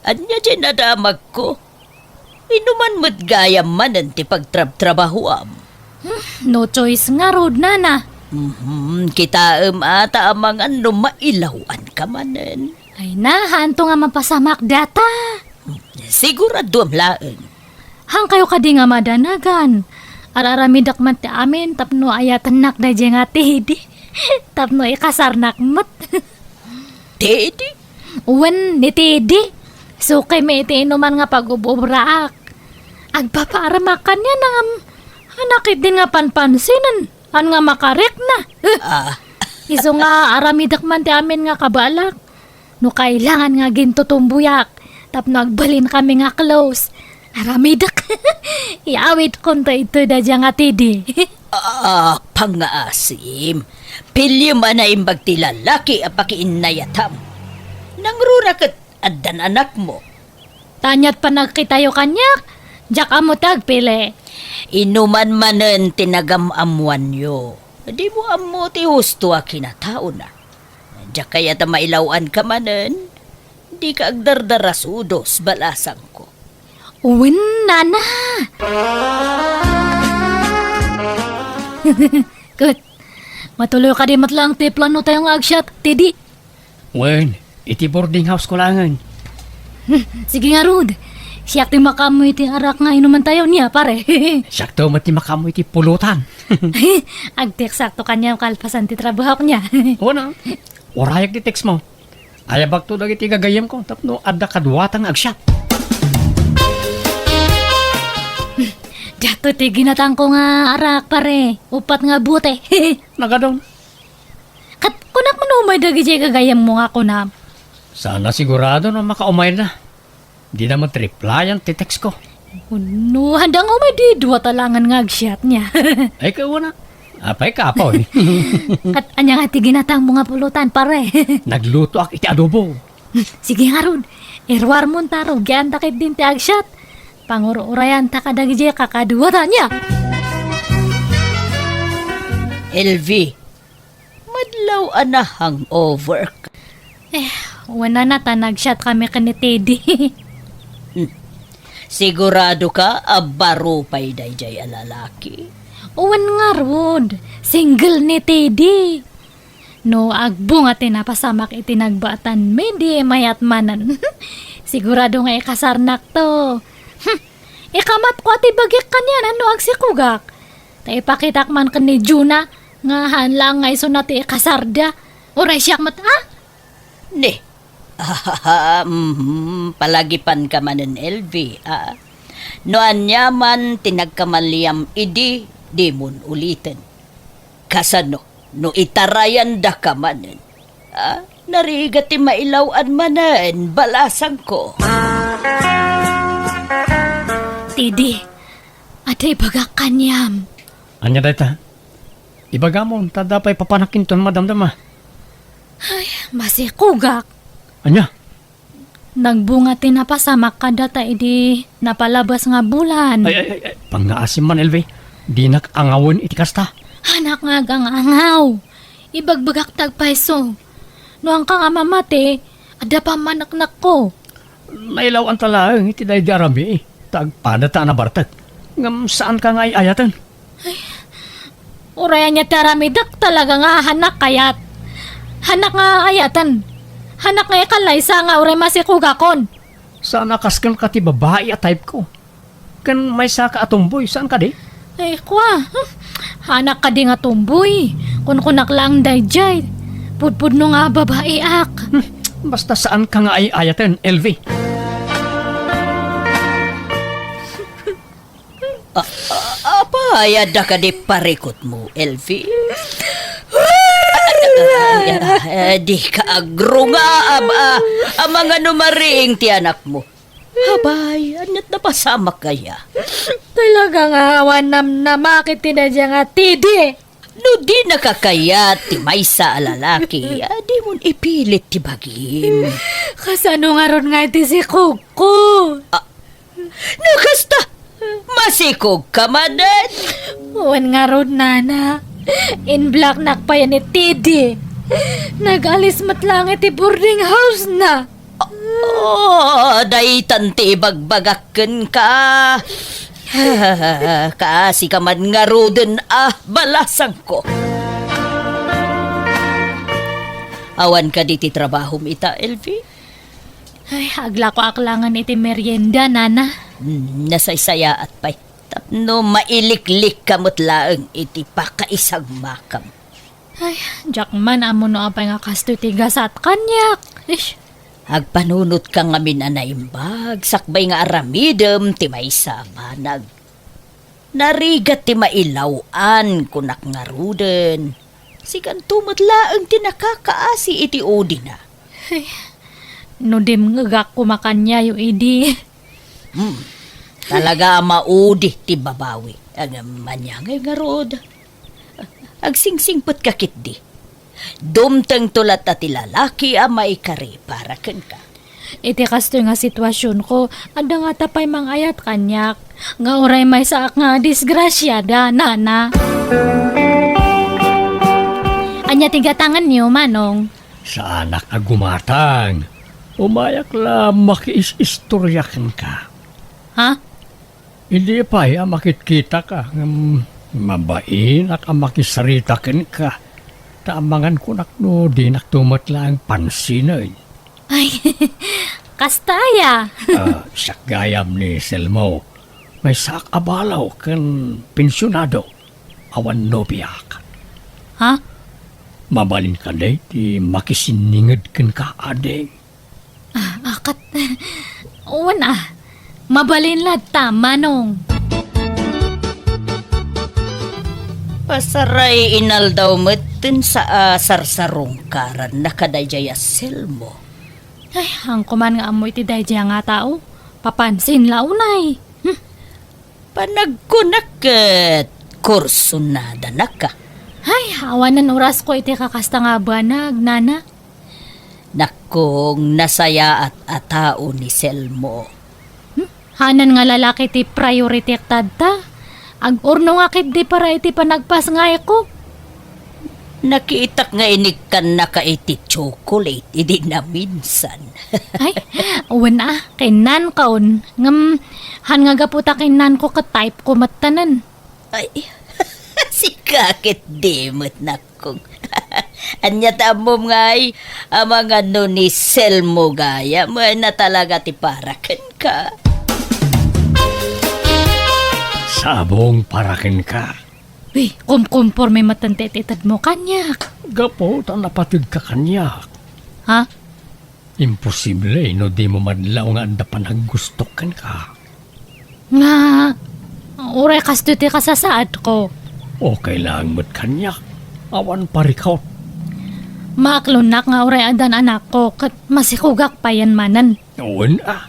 ania diay nadamagko? Inuman met gayam manen ti pagtrabtrabahoam. Hmm, no choice ngarud, Nana. Mhm, kitaem a ta amangan no mailaw-anka manen. Ay na, haanto nga mapasamak data. Siguraduam laeng. Haankayo kadi nga madanagan. Ar-aramidek man ti amin tapno ayatennak daydiay nga Teddy. Tapno ikasarnak met. Teddy? Wen, ni Teddy. Sukaymi iti inuman nga pag-ub-ubraak. Agpapaaremak kaniana ngem, anak idin nga panpansinen, an nga makarikna. Ah. Isu nga aramidek man ti amin nga kabalak. No kailangan nga gintutumboyak, tapno agbalinkami nga close. Aramidek. Iawidkonto itoy daydiay nga Teddy. Ah, pangngaasim. Piliem a naimbag ti lalaki a pakiinnayatam. Nangruna ket addan anakmo. Ta aniat panagkitayo kaniak, diak ammo ti agpili. Inuman manen ti nagam-ammoanyo. Dimo ammo ti husto a kinataona. Diak kayat a mailaw-anka manen. Dika agdardarasudos, balasangko. Wen, Nana! Ket, matuloy kadi met laeng ti plano tayo nga agsiat, Teddy? Wen, iti boarding house ko laengen. Hmm, sige ngarud. Siak ti makaammo iti arak nga inuman tayo niya, pare. Siakto met ti makaammo iti pulutan. Agteksakto kaniam kalpasan ti trabahok niya. Wen a. Urayak ti text mo. Ayabakto dagiti gagayyemko tapno adda kaduatan nga agsiat. Diakto ti ginatangko nga arak, pare. Upat nga bote. Nagadon. Ket kunak man umay dagidiay gagayyemmo nga kunam. Saan a sigurado no makaumayda. Dida met replyan ti text ko. No, haanda nga umay di dua ta laengen nga agsiat niya. Ay, kawana. Apay, kapoy. Ket ania nga ti ginatangmo nga pulutan, pare? Naglutoak iti adobo. Sige ngarud, iruarmon ta rugianta ketdin ti agsiat. Pangur-urayanta kadagidiay kakaduata niya. L V, madlaw a na-hangover ka. Eh, wen a, ta nagsiat kami ken ni Teddy. Hmm. Sigurado ka a baro pay daydiay a lalaki? Wen ngarud, single ni Teddy. No agbunga ti napasamak iti nagbaatan, midi mayat manen. Sigurado nga ikasarnak to. Hmm, ikamatko a ti bagik kaniana no agsikugak. Ta ipakitak man ken ni Juna nga haan laeng nga isuna ti ikasarda. Uray siak met, ha? Ne, Ah, mhm, palagipanka manen, L V, ah. No aniaman ti nagkamaliam idi, dimon uliten. Kasano no itarayandaka manen? Ah, narigat ti mailaw-an manen, balasangko. Tidi, adda ibagak kaniam. Ania dayta? Ibagamon, ta adda pay papanakinton madamdama. Ay, masikugak. Ania? Nagbunga ti napasamak kadata idi napalabas nga bulan. Ay, ay, ay, ay, pangngaasim man, L V. Dinak angawen iti kasta. Hanak nga agangangaw. Ibagbagak ti agpayso. No anka nga mamati, adda pammaneknekko. Nailaw-anta laeng iti daydi a rami, ta agpadata a nabartek. Ngem saanka nga ay-ayaten. Uray ania ti aramidek, talaga nga hanak kayat. Hanak nga ayaten. Hanak nga ikallaysa nga uray masikugakon. Saan a kas kenka ti babai a type ko. Ken maysaka a tomboy, saan kadi? Ay, kua. Hmm. Hanak kadi nga tomboy. Kunkunak laeng daydiay. Pudpudno nga babaiak. Hmm. Basta saanka nga ay-ayaten, L V. A-, a-, apay, adda kadi parikutmo, L V? Ay, ah, di ka agrunga, aba, amangan no mariing ti anakmo. Abay, aniat napasamak kaya? Talaga nga awan namnamak iti daydiay nga Tidi. No dinaka kayat ti maysa a lalaki, a, dimon ipilit ti bagim. Kasano ngarud nga iti sikugko? Ah, no kasta, masikugka manen? Wen ngarud, nana. In-blocknak pay ni Tidi. Nag-alis met laeng iti boarding house na. Oh, daytan ti ibagbagak kenka. Kaasika man ngaruden a balasangko. Awan kadi ti trabahom ita, L V? Ay, aglakoak laengen iti merienda, nana. Hmm, nasaysayaat pay. Tapno mailiklikka met laeng iti pakaisagmakam. Ay, diak man ammo no apay nga kastoy ti gasat kaniak. Ish. Agpanunotka ngamin a naimbag, sakbay nga aramidem ti maysa a banag. Narigat ti mailaw-an, kunak ngaruden. Sikanto met laeng ti nakakaasi iti udina. Ay, no dimngegak koma kaniayo idi. Hmm. Talaga a maudi ti babawi. Ag-, ania ngay ngarud? Agsingsingpetka ketdi. Dumtengto latta ti lalaki a maikari para kenka. Iti kastoy nga situasionko, adda ngata pay mangayat kaniak, nga uray maysaak nga disgrasiada, nana. Ania ti gatangenyo, Manong? Saanak a gumatang. Umayak la makiis-istoria kenka. Ha? Idi pay a makitkitaka, ngem mabainak a makisarita kenka, ta amangan kunak no dinakto met laeng pansinen. Ay, kasta aya? Ah, siak gayam ni Selmo. Maysaak a balo ken pensionado. Awan nobiak. Ha? Mabalin kadi ti makisinninged kenka, ading? Ah, ah, kat-, wen, ah. Mabalin latta, Manong. Pasaray inaldaw met ten sa-, a, sarsarungkaranna kadaydiay a Selmo. Ay, haanko man nga ammo iti daydiay nga tao. Papansin la unay. Hmm. Panagkunak ket kursunada naka. Ay, awanen orasko iti kakasta nga banag, nana. Nakkong nasayaat a tao ni Selmo. Hmm? Hanan nga lalaki ti priority tatta. Ag-urnongak ketdi para iti panagpasngayko. Nakitak nga inikkannaka iti chocolate idi naminsan. Ay, wen a, kinnankon. Ngem, han nga gapu ta kinnanko ket type ko mettanen. Ay, sika ketdi met, nakkong. Ania ta ammom ngay, amangan no ni Selmo gayam, wen a talaga ti para kenka. Sabong para kenka. Uy, kumkumporme met ti itedmo kaniak. Gapu ta napatedka kaniak. Ha? Imposible no dimo madlaw nga adda panaggustok kenka. Nga, uray kastoy ti kasasaadko. Okay laeng met kaniak. Awan parikot. Maaklonak nga uray addan anakko ket masikogak payen manen. Wen a.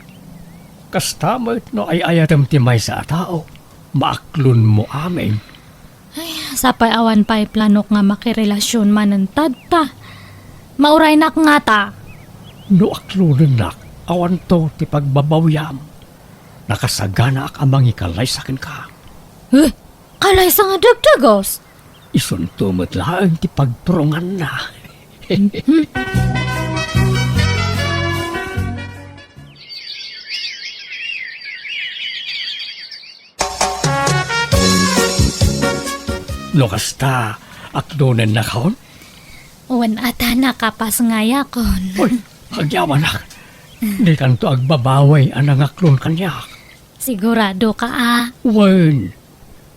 Kasta met no ay-ayatem ti maysa a tao, maaklonmo amin. Ay, sapay awan pay planok nga makirelasyon manen tadta. Mauraynak ngata. No aklonennak, awanto ti pagbabawiam. Nakasaganaak a mangikalaysa kenka. Eh, kalaysa nga dagdagas? Isunto met laeng ti pagturonganna. No kasta, aklonennakon? Wen a ta, nakapas nga ayakon. Uy, agyamanak. Dikanto agbabawi a nangaklon kaniak. Sigurado ka a? Wen,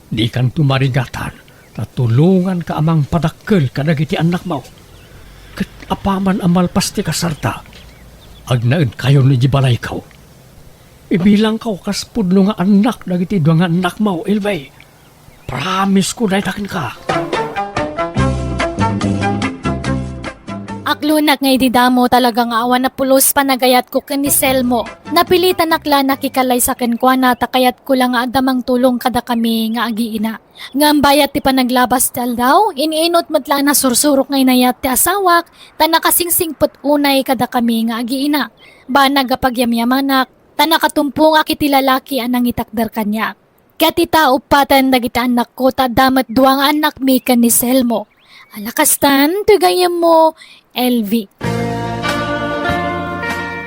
dikanto marigatan, ta tulonganka a mangpadakkel kadagiti annakmo. Ket apaman a malpas ti kasarta, agnaedkayon idiay balayko. Ibilangko kas pudno nga annak dagiti dua nga annakmo, Elvie. Promise ko dayta kenka. Aklonak nga idi damo talaga nga awan a pulos panagayatko ken ni Selmo. Napilitanak la nakikalaysa kenkuana ta kayatko la nga adda mangtulong kadakami nga agiina. Ngem bayat ti panaglabas ti aldaw, in-inut met la a nasursurok nga inayat ti asawak ta nakasingsingpet unay kadakami nga agiina. Banag a pagyamyamanak ta nakatumpongak iti lalaki a nangitakder kaniak. Ket ita, uppaten dagiti annakko ta adda met dua nga annakmi ken ni Selmo. Ala kastan, ti gayyemmo, Elvie.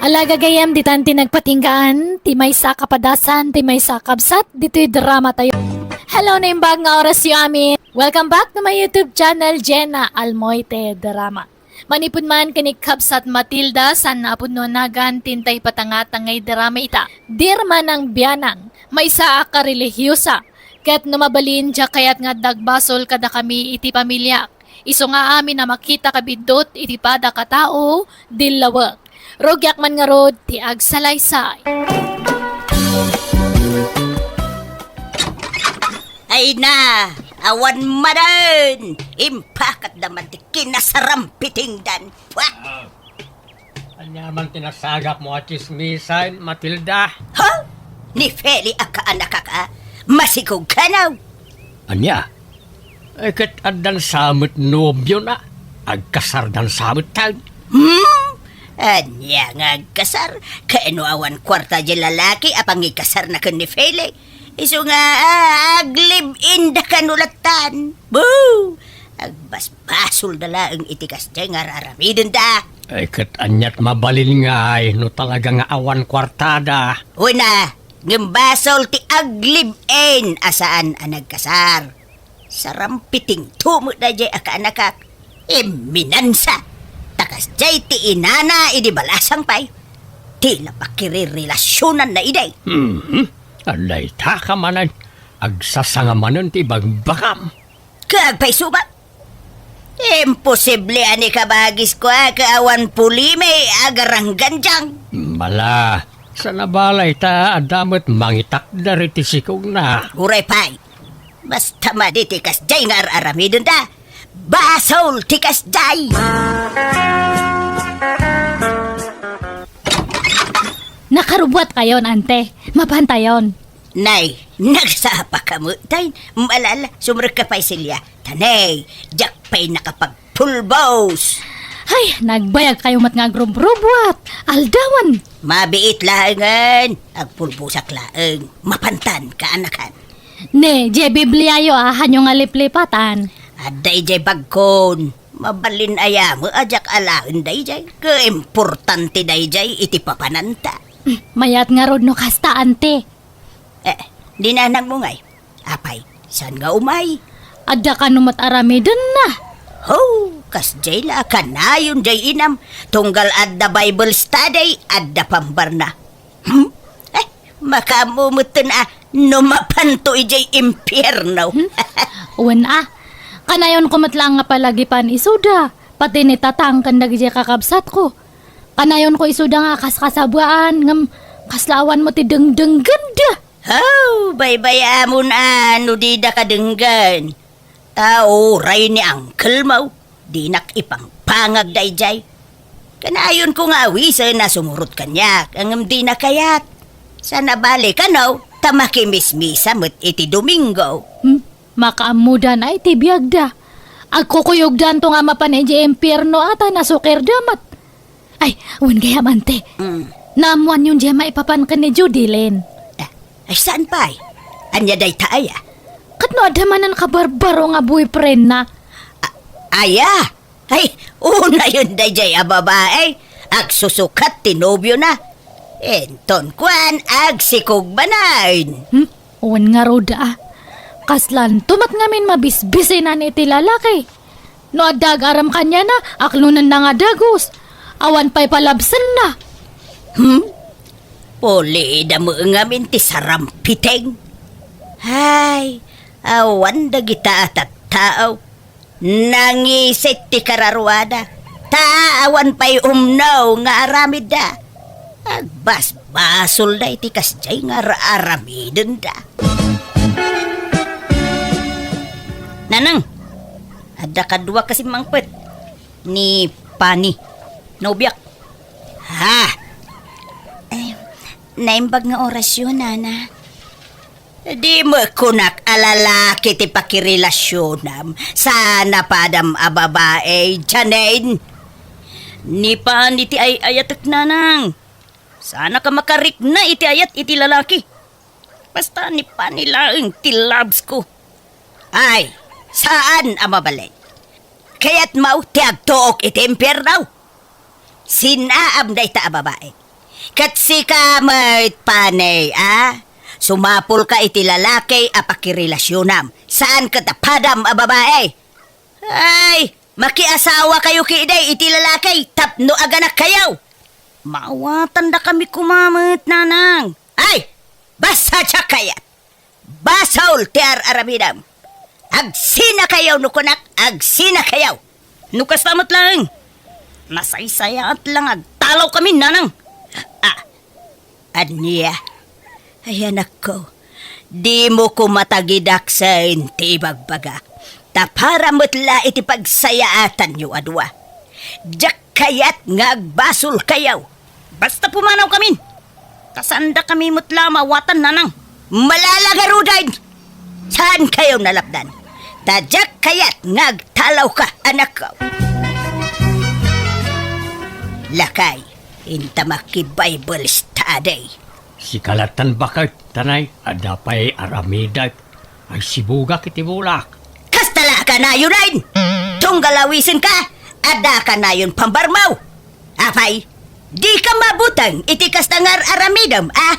Ala gagayyem, ditan ti nagpatinggaan, ti maysa a kapadasan, ti maysa a kabsat, ditoy drama tayo. Hello, naimbag nga orasyo amin. Welcome back to my YouTube channel, Jenna Almoite Drama. Manipud man ken ni Kabsat Matilda, saan a pudno a nagan ti intay patangtangay drama ita. Dirmanang Bianang, maysa a karelihiyosa. Ket no mabalin, diak kayat nga adda agbasol kadakami iti pamiliak. Isu nga amin a makita kabiddut iti padak a tao, dillawek. Rugiak man ngarud ti agsalaysay. Ay na, awan manen! Impakatda man ti kinasarampitingdan. Pua! Ah, ania man ti nasagapmo a tsismisan, Matilda? Ha? Ni Feli a kaanakak a masikog kano? Ania? Eh, ket addan sa met nobiona? Agkasardan sa met tayo? Hmm? Ania nga agkasar? Kano awan kuarta di lalaki a pangikasarna ken ni Feli? Isu nga, ah, ag-live-in da kano lattan. Boo! Agbasbasol da laeng iti kasdiay nga ar-aramiden da. Ay, ket aniat mabalin ngay no talaga nga awan kuartada? Una, ngem basol ti ag-live-in a saan a nagkasar. Sarampiting to met daydiay a kaanakak. Imminansa. Ta kasdiay ti inana idi balasang pay. Ti la pakirerelasyonanna idi. Mhm. Dayta ka manen, agsasanga manen ti ibagbagam. Kaagpayso met. Imposible a ni kabagisko a kaawan pulimi agaranggandiang. Mala, saan a balay ta adda met mangitakder iti sikogna. Uray pay. Basta madi ti kasdiay nga ar-aramidenda. Basol ti kasdiay! Nakarubuat kayon, ante. Mapantayon. Nay, nagsapa ka met, tay. Malala, sumrekka pay, Celia. Ta nay, diak pay nakapagpulbos. Ay, nagbayag kayo met nga agrubrubuat. Aldawan. Mabiit laengen. Agpulbosak laeng. Mapantan, kaanakan. Ne, diay Bibliayo a, hanyo nga liplipatan. Adda idiay bagkon. Mabalin aya met a diak alaen daydiay. Kaimportante daydiay iti papananta. Mayat ngarud no kasta, ante. Eh, ni nanangmo ngay? Apay, saan nga umay? Adda kano met aramidenna. Ho, kasdiay la a kanayon diay inam, tunggal adda Bible study, adda pambarna. Hmm? Eh, makaammo metten a no mapanto idiay impierno. Hmm? Wen a, kanayonko met laeng nga palagipan isuda, pati ni tatang ken dagidiay kakabsatko. Kanayonko isuda nga kaskasabaan, ngem kasla awan met ti dengdenggenda. Haw, baybay-amon a no dida kadenggen. Ta uray ni uncle mo, dinak ipangpangag daydiay. Kanayonko nga awisen a sumurot kaniak, ngem dina kayat. Saan a bale kano, ta makimismisa met iti Domingo. Hmm, makaammodan a iti biagda. Agkukuyogdanto nga mapan idiay impierno a ta nasukirda met. Ay, wen gayam, ante. Mm. Naammoanyon diay maipapan ken ni Judeline. Ah, ay, saan pay? Ania dayta aya? Ket no adda manen kabarbaro nga boyfriendna. A-, aya? Ay, unayon daydiay a babae. Agsusukat ti nobiona. Inton kuan, agsikog manen. Hmm? Wen ngarud a. Kaslanto met ngamin mabisbisinan iti lalaki. No adda ag-aram kaniana, aklonenna nga dagus. Awan pay palabsenna. Hmm? Pulida met ngamin ti sarampiteng. Hay, awan dagita a tattao. Nangisit ti kararuada, ta awan pay umno nga aramidda. Agbasbasolda iti kasdiay nga ar-aramidenda. Nanang, adda kadua kasi mangpet ni Pani, nobiak. Ha? Eh, naimbag nga orasyon, nana. Di met kunak a lalaki ti pakirelasionam. Saan a padam a babae, Janine? Ni Pani ti ay-ayatek, nanang. Saanka makarikna iti ayat iti lalaki. Basta ni Pani laeng ti loves ko. Ay, saan a mabalin. Kayatmo ti agtuok iti impierno? Sinaam dayta a babae. Ket sika met, Pani, a? Sumapulka iti lalaki a pakirelasionam. Saan ket a padam a babae. Ay, makiasawakayo ketdi iti lalaki tapno aganakkayo. Maawatandakami koma met, nanang. Ay, basta diak kayat. Basol ti ar-aramidem. Agsinakayo no kunak, agsinakayo. No kasta met laeng, nasaysayaat la nga agtalawkami, nanang. Ah, ania? Ay, anakko, dimo koma tagidaksen ti ibagbagak. Ta para met la iti pagsayaatanyo a dua. Diak kayat nga agbasolkayo. Basta pumanawkamin. Ta saandakami met la maawatan, nanang. Malala ngaruden! Saankayo nalapdan. Ta diak kayat nga agtalawka, anakko. Lakay, inta maki-Bible study. Sika lattan baket, tanay, adda pay aramidek. Ay, sibugak iti bulak. Kasta la kanayon, ay! Tunggal awisenka, adda kanayon pambarmaw. Apay, dika mabuteng iti kasta nga ar-aramidem, a?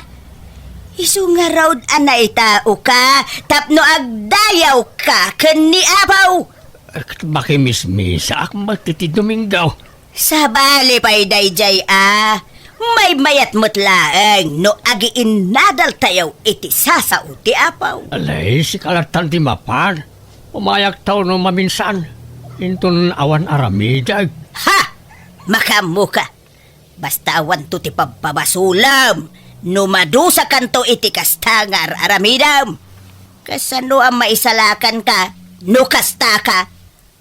Isu ngarud a naitaoka tapno agdayawka ken ni Apo. Eh, makimismisaak met iti Domingo. Sabali pay daydiay a, maymayat met laeng no agiinnadaltayo iti sasao ti Apo. Alay, sika lattan ti mapan. Umayaktayo no maminsan. Inton awan aramidek. Ha! Makaammoka. Basta awanto ti pabpabasolem no madusakanto iti kasta nga ar-aramidem. Kasano a maisalakanka no kastaka?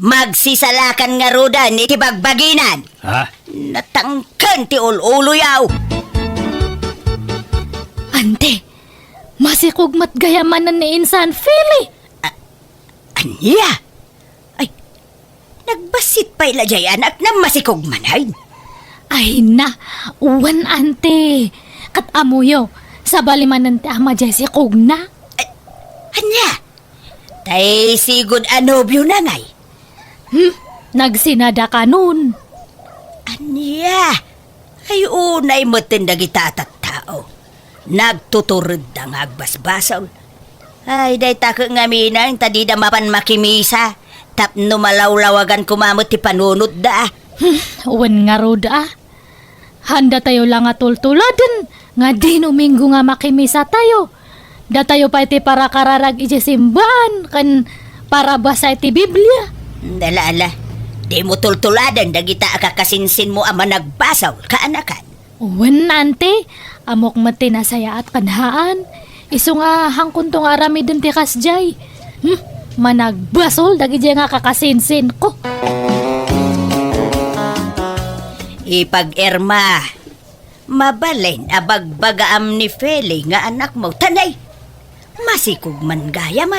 Magsisalakan ngaruden iti bagbaginan. Ha? Natangken ti ul-uloyo. Ante, masikog met gayam manen ni Insan Fili. A-, ania? Ay, nagbassit pay la diay anak na masikog manen. Ay na, wen, ante. Ket ammoyo, sabali manen ti ama diay sikogna. A-, ania? Tay sigud a nobiona ngay? Hmm, nagsinada kanon. Ania? Ay, unay metten dagita a tattao. Nagtuturedda nga agbasbasol. Ay, dayta ket ngamin ta dida mapan makimisa tapno malawlawagan koma met ti panunotda. Hmm, wen ngarud a. Haandatayo la nga tultuladen nga dino Minggo nga makimisatayo. Datayo pay ti parakararag idiay simbaan ken parabasa iti Biblia. Ala, ala. Dimo tultuladen dagita a kakasinsinmo a managbasol, kaanakan. Wen, Auntie, ammok met ti nasayaat kanian. Isu nga, haankonto nga aramiden ti kasdiay. Hmm, managbasol dagidiay nga kakasinsinko. Ipag-Irma, mabalin a bagbagaam ni Feli nga anakmo. Tanay, masikog man gayam.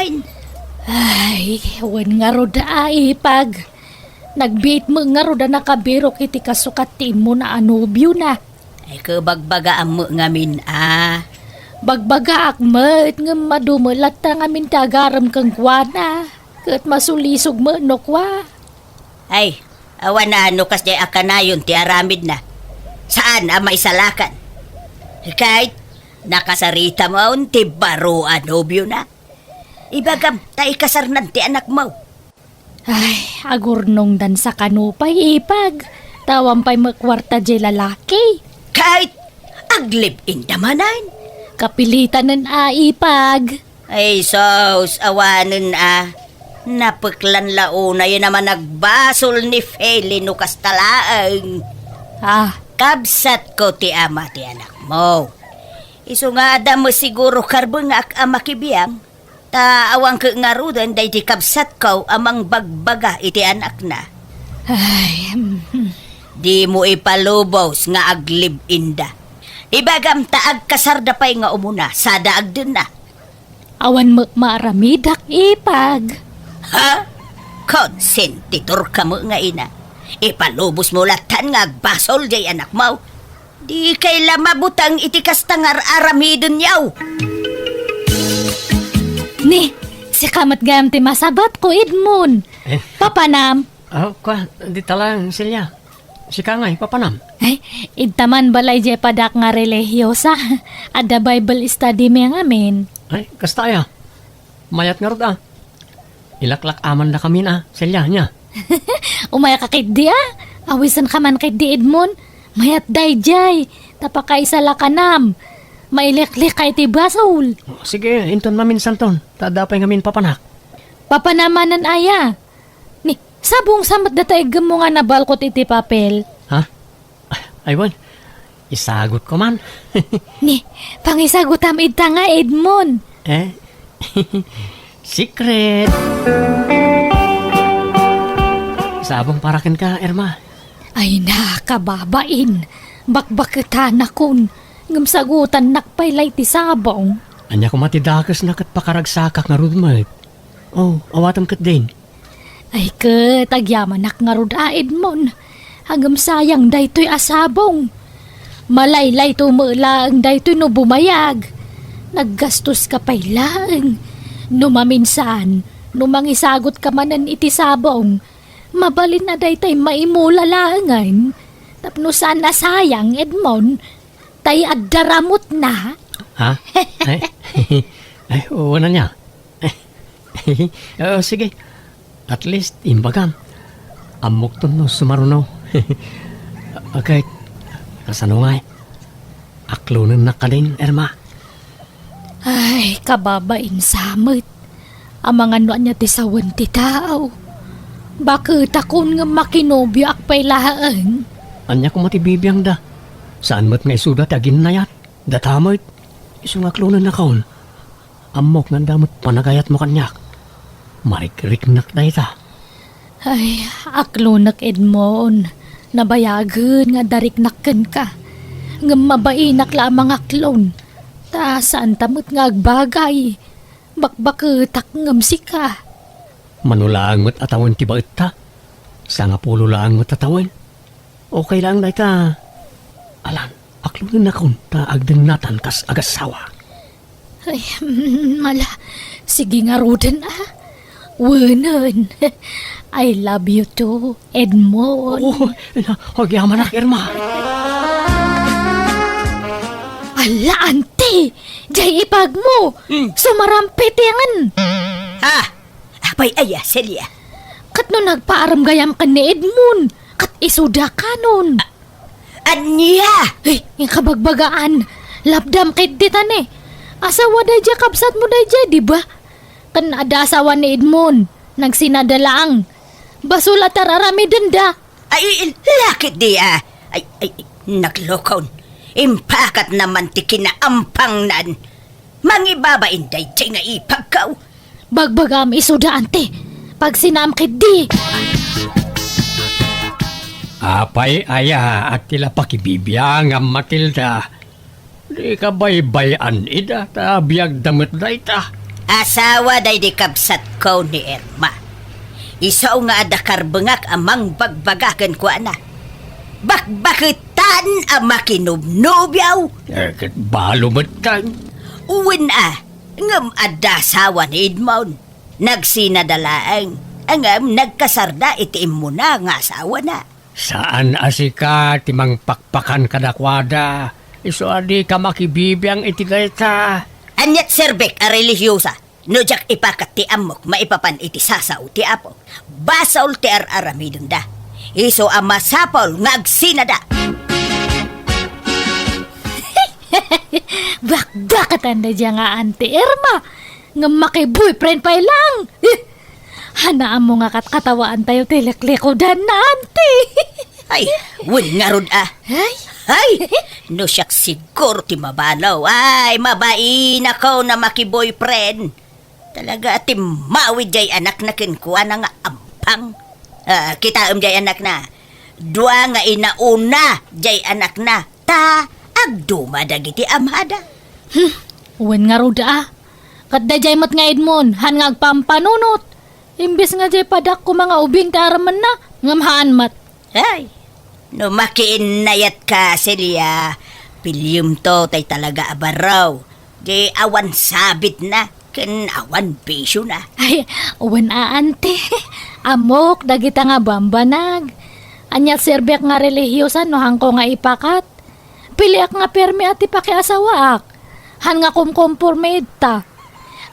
Ay, wen ngarud a, Ipag. Nagbiit met ngarud a nakabirok iti kasukat ti immuna a nobiona. Ay, ket bagbagaam met ngamin a. Bagbagaak met, ngem adu met latta ngamin ti agarem kenkuana. Ket masulisog met no kua. Ay, awan a no kasdiay a kanayon ti aramidna. Saan a maisalakan. Ket nakasaritam ti baro a nobiona. Ibagam ta ikasarnan ti anakmo. Ay, agurnongdan sa kano pay, Ipag. Ta awan pay met kuarta diay lalaki. Ket aglib-inda manen. Kapilitanen a, Ipag. Ay, sus, awanen a. Napeklan la unay a managbasol ni Feli no kasta laeng. Ah. Kabsatko ti ama ti anakmo. Isu nga adda met siguro karbengak a makibiang. Ta awan ket ngaruden daydi kabsatko a mangbagbaga iti anakna. Ay, mm. Dimo ipalubos nga aglib-inda. Ibagam ta agkasarda pay nga umuna, sada agdenna. Awan met maaramidak, Ipag. Ha? Konsentiturka met nga ina. Ipalubosmo lattan nga agbasol diay anakmo. Dikay la mabuteng iti kasta nga ar-aramidenyo. Ni, sika met gayam ti masabatko, Edmond. Eh. Papanam? Oh, kua, dita lang, Celia. Sika ngay, papanam? Ay, idta man balay diay padak nga relihiosa. Adda Bible study mi ngamin. Ay, kasta aya. Mayat ngarud a. Ilaklak-amandakamin a, Celia, nia? Umayka ketdi a. Awisenka man ketdi, Edmond. Mayat daydiay. Ta pakaisalakanam. Mailiklikka iti basol. Sige, inton maminsanton. Ta adda pay ngamin papanak. Papanam manen aya? Ni, sabong sa met data iggemmo nga nabalkot iti papel. Ha? Ay, wen. Isagutko man. Ni, pangisagutam idta nga, Edmond. Eh? Secret. Sabong para kenka, Irma. Ay na, kababain. Bakbaketanakon. Ngem sagutannak pay la iti sabong. Ania koma ti dakesna ket pakaragsakak ngarud met. Oh, awatem ketdin. Ay ket, agyamanak ngarud a, Edmond. Ngem sayang daytoy a sabong. Malaylayto met laeng daytoy no bumayag. Naggastoska pay laeng. No maminsan, no mangisagutka manen iti sabong, mabalin a daytoy maimula laengen. Tapno saan a sayang, Edmond, tay adda ramutna. Ha? Ay, ay, wen ania? Oh, sige. At least, imbagam. Ammokton no sumaruno. Okay, kasano ngay? Aklonennak kadin, Irma. Ay, kababain sa met. Amangan no ania ti sawen ti tao. Baketakon ngem makinobioak pay laeng. Ania koma ti bibiangda? Saan met nga isuda ti aginnayat? Data met. Isu nga aklonennakon. Ammok nga adda met panagayatmo kaniak. Marikriknak dayta. Ay, aklonek, Edmond. Nabayagen nga adda riknak kenka. Ngem mabainak la a mangaklon. Ta saanta met nga agbagay. Bakbaketak ngem sika. Mano laeng met a tawen ti baetta? Sangapulo laeng met a tawen. Okay laeng dayta. Alan, aklonennakon ta agdennatan kas agassawa. Ay, mala, sige ngaruden a. Wenen. I love you too, Edmond. Oo, agyamanak, Irma. Ala, Auntie! Jay ipagmo! Hmm. Sumarampitengen! Ha? Apay aya, Celia? Ket no nagpaaram gayam ken ni Edmond, ket isuda kanon. A-, ania? Ay, inkabagbagaan. Lapdam ket ditan eh. Asawa daydiay kabsatmo daydiay, di ba? Ken adda asawa ni Edmond, nagsinada laeng. Basol a ti ar-aramidenda. Ay, lakit di, a. Ay, ay, naglokon. Impakatna man ti kinaampangnan. Mangibabain daytoy nga ipagko. Bagbagam isuda, anti. Pagsinaam ketdi. Apay aya a ti la pakibibiangam, Matilda? Dika baybay-an ida, ta biagda met dayta. Asawa daydi kabsatko ni Irma. Isu nga adda karbengak a mangbagbaga kenkuana. Bakbaketan a makinubnubio. Eh, ket balo metten. Wen a, ngem adda asawa ni Edmond. Nagsinada laeng, ngem nagkasarda iti immuna nga asawana. Saan a sika ti mangpakpakan kadakuada, isu a dika makibibiang iti dayta. Aniat serbek a relihiosa, no diak ipakat ti ammok maipapan iti sasao ti Apo? Basol ti ar-aramidenda. Isu a masapul nga agsinada. Bakbakatan da dia nga Auntie Irma. Ngem makiboyfriend pay lang. Eh, hanaammo nga katkatawaantayo ti liklikudanna, Auntie. Ay, wen ngarud a. Ay. Ay, no siak siguro ti mabalo. Ay, mabainako na makiboyfriend. Talaga a timmawid jay anakna kenkuana nga ampang. Ah, kitaem jay anakna. Dua nga inauna jay anakna. Ta agduma dagiti amada. Hmm, wen ngarud a. Ket daydiay met nga Edmond, han nga agpampanunot. Imbes nga jay padak koma nga ubing ti aramenna, ngem haan met. Ay, no makiinnayatka, Celia, piliem to tay talaga a barro. Di awan sabitna, ken awan bisiona. Ay, wen a, Auntie. Ammok dagita nga bambanag. Ania serbek nga relihiosa no hanko nga ipakat? Piliak nga permi a ti pakiasawaak. Han nga kumkomporme ita.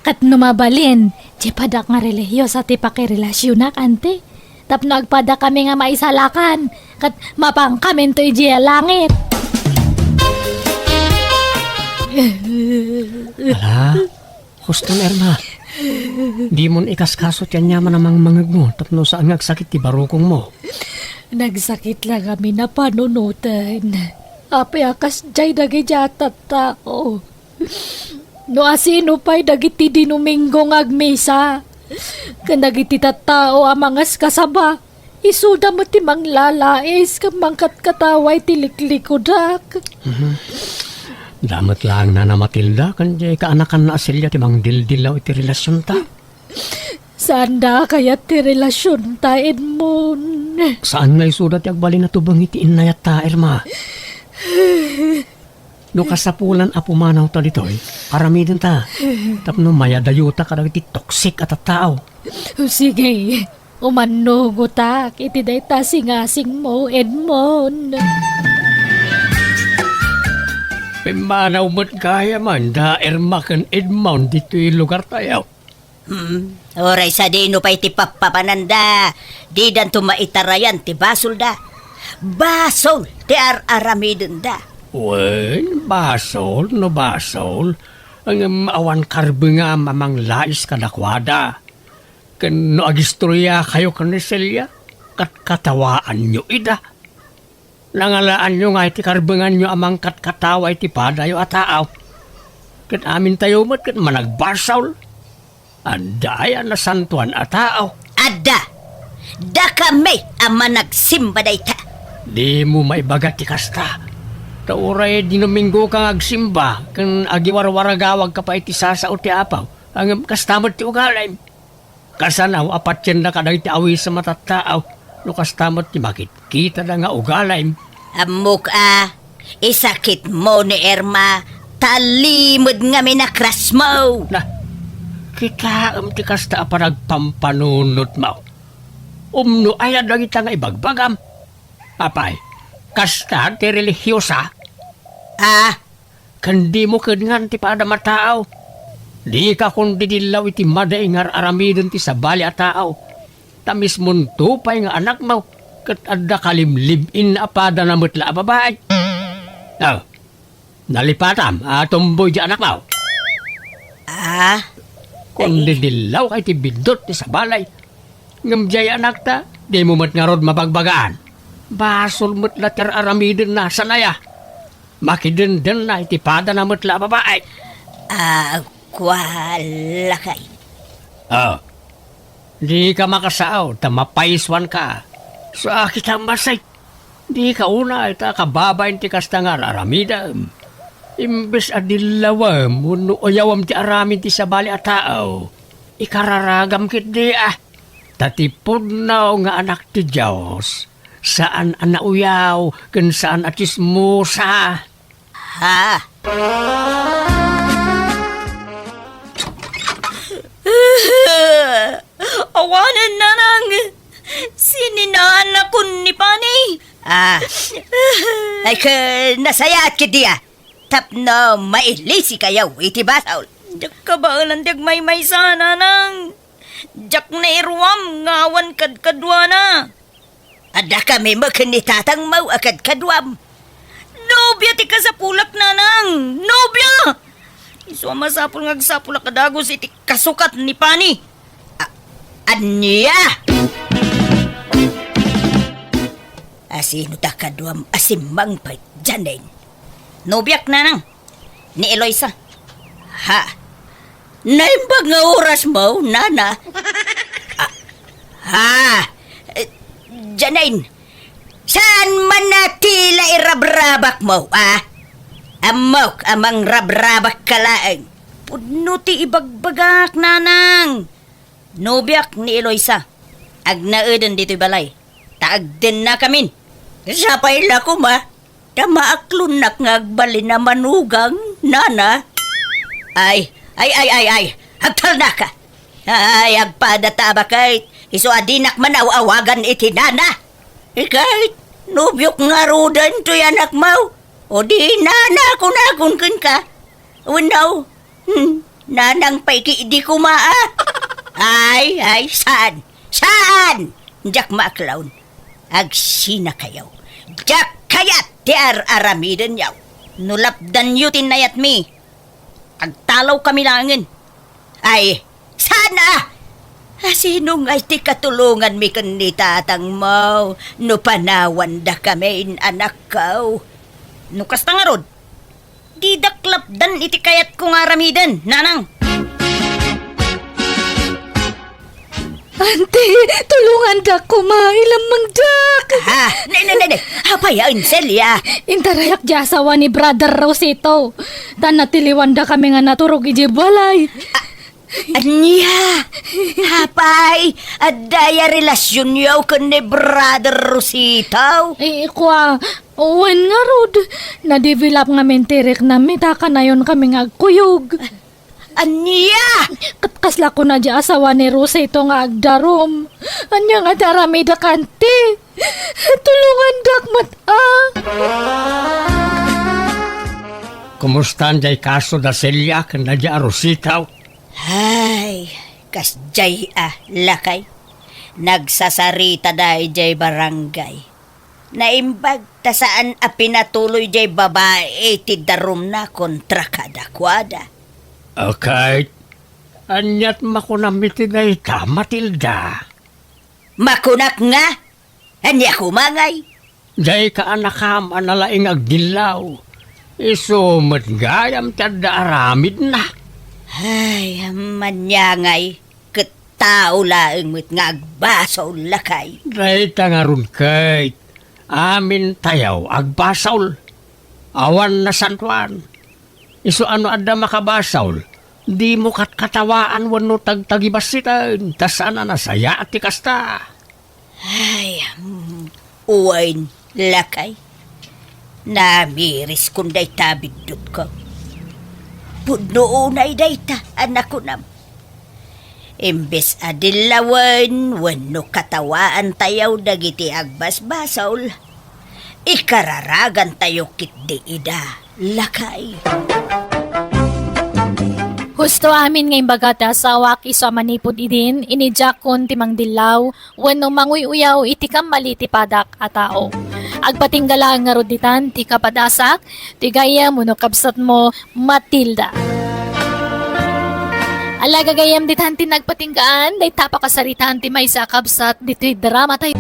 Ket no mabalin, di padak nga relihiosa ti pakirelasionak, Auntie. Tapno agpadakami nga maisalakan, ket mapankaminto idiay langit. Ala, huston, Irma. Dimon ikaskaso ti aniaman a mangmangegmo tapno saan nga agsakit ti barukongmo. Nagsakit la ngamin a panunoten. Apay a kasdiay dagiti a tattao. No asino pay dagiti Dinominggo nga agmisa, ken dagiti tattao a mangaskasaba, isuda met ti manglalais ken mangkatkatawa iti liklikudak. Mhm. Damet laeng nana Matilda ken diay kaanakanna a Celia ti mangdildillaw iti relasionta. Saanda a kayat ti relasionta, Edmond. Saan nga isuda ti agbalin a tubeng iti innayatta, Irma. No kasapulan a pumanawta ditoy, aramidenta. Tapno mayadayota kadagiti toxic a tattao. Sige, umannugotak iti dayta singasingmo, Edmond. Pimmanaw met gayam da Irma ken Edmond ditoy lugartayo. Hmm, uray sadino pay ti pappapananda, didanto maitarayan ti basolda. Basol ti ar-aramidenda. Wen, basol no basol, ngem awan karbengam a manglais kadakuada. Ken no agistoriakayo ken ni Celia, katkatawaanyo ida. Nangalaanyo nga iti karbenganyo a mangkatkatawa iti padayo a taaw. Ket amintayo met ket managbasol. Adda aya nasantoan a taaw? Adda! Dakami a managsimba dayta. Dimo maibaga ti kasta. Ta uray Dinominggoka nga agsimba ken agiwarwaragawagka pay iti sasao ti Apo, ngem kasta met ti ugalim. Kasano a patienna kadagiti awisem a tattao no kasta met ti makitkitada nga ugalim? Ammok a, isakitmo ni Irma, ta limed ngamin a crushmo. Na, kitaem ti kasta a panagpampanunotmo. Umno aya dagita nga ibagbagam? Apay, kasta ti relihiosa? Ah, ken dimo kenngan ti padam a taaw. Dika kundidillaw iti madi nga ar-aramiden ti sabali a taaw. Ta mismonto pay nga anakmo, ket adda kalimlib-inna a padana met la a babai. Oh, nalipatam a tumboy di anakmo. Ah? Kundidillawka iti biddut ti sabali. Ngem diay anakta, Dimo met ngarud mabagbagaan. Basol met la ti ar-aramidenna, saan aya? Makidendenna iti padana met la a babai. Ah, kua, lakay. Ah, dika makasao ta mapaisuanka. Sa kita masay. Dika unay ta kababain ti kasta nga ar-aramidem. Imbes a dillawem wenno uyawem ti aramid ti sabali a tao, ikararagam ketdi a. Ta ti pudno nga anak ti Dios, saan a nauyaw ken saan a tsismosa. Ha? Awanen, nanang! Sininanakon ni Pani! Ah. Ay, ken nasayaat ketdi a. Tapno mailisikayo iti basol. Diak kabaelan ti agmaymaysa, nanang. Diak nairuam nga awan kadkaduana. Adda kami met ken ni tatangmo a kadkaduam. Nobia ti kasapulak, nanang! Nobia! Isu a masapul nga agsapulak a dagus iti kasukat ni Pani. A-, ania? Asino ta kaduam a simmangpet, Janine? Nobiak, nanang. Ni Eloisa. Ha? Naimbag nga orasmo, nana? Ah, ha? Eh, Janine, saan man a tila irabrabakmo, ah? Ammok a mangrabrabakka laeng. Pudno ti ibagbagak, nanang. Nobiak ni Eloisa. Agnaeden ditoy balay. Ta agdennakamin. Sapay la koma. Ta maaklonnak nga agbalin a manugang, nana. Ay, ay, ay, ay, ay, agtalnaka. Ay, agpada ta a baket, isu a dinak man aw-awagan iti nana. Iket, nobiok ngaruden toy anakmo, o di nana kunakon kenka. Wenno, Hmm, nanang pay ketdi koma, a? Ay, ay, saan? Saan? Diak maaklon. Agsinakayo. Diak kayat ti ar-aramidenyo. No lapdanyo ti nayatmi, agtalawkami laengen. Ay, saan a? Asino ngay ti katulonganmi ken ni tatangmo no panawandakamin, anakko? No kasta ngarud, didak lapdan iti kayatko nga aramiden, nanang. Auntie, tulongandak koma, ilammangdak. Ha? Ne, ne, ne, ne. Apay a, Celia? Intarayak ti asawa ni Brother Rosito. Ta natiliwandakami nga naturog idiay balay. A-, ania? Apay, adda aya relasionyo ken ni Brother Rosito? Eh, kua, wen ngarud, nadevelop ngamin ti riknam ita kanayon kami nga agkuyog. Ania? Ket kasla kuna diay asawa ni Rosito nga agdarum. Ania nga ti aramidek, auntie? Tulongandak met, a. Kumustan diay kaso da Celia ken da diay a Rosito? Ay, kasdiay a, lakay. Nagsasaritada idiay barangay. Naimbag ta saan a pinatuloy diay babai ti darumna kontra kadakuada. Ket, aniat makunam iti dayta, Matilda? Makunak nga? Ania koma ngay? Diay kaanakam a nalaing agdillaw. Isu met gayam ti adda aramidna. Ay, ania ngay? Ket tao laeng met nga agbasol, lakay. Dayta ngarud ket, amintayo agbasol. Awan nasantoan. Isu a no adda makabasol, dimo katkatawaan wenno tagtagibasiten, ta saan a nasayaat ti kasta. Ay, mm, wen, lakay. Namiriskon dayta a biddutko. Pudno unay dayta a nakunam. Imbes a dillawen wenno katawaantayo dagiti agbasbasol, ikararagantayo ketdi ida, lakay. Husto amin nga imbaga ti asawak isu a manipud idin, inidiakon ti mangdillaw wenno manguy-uyaw iti kammali ti padak a tao. Agpatingga laeng ngarud ditan ti kapadasak, ti gayyem wenno kabsatmo, Matilda. Ala, gagayem, ditan ti nagpatinggaan, dayta pakasaritaan ti maysa a kabsat ditoy drama tayo.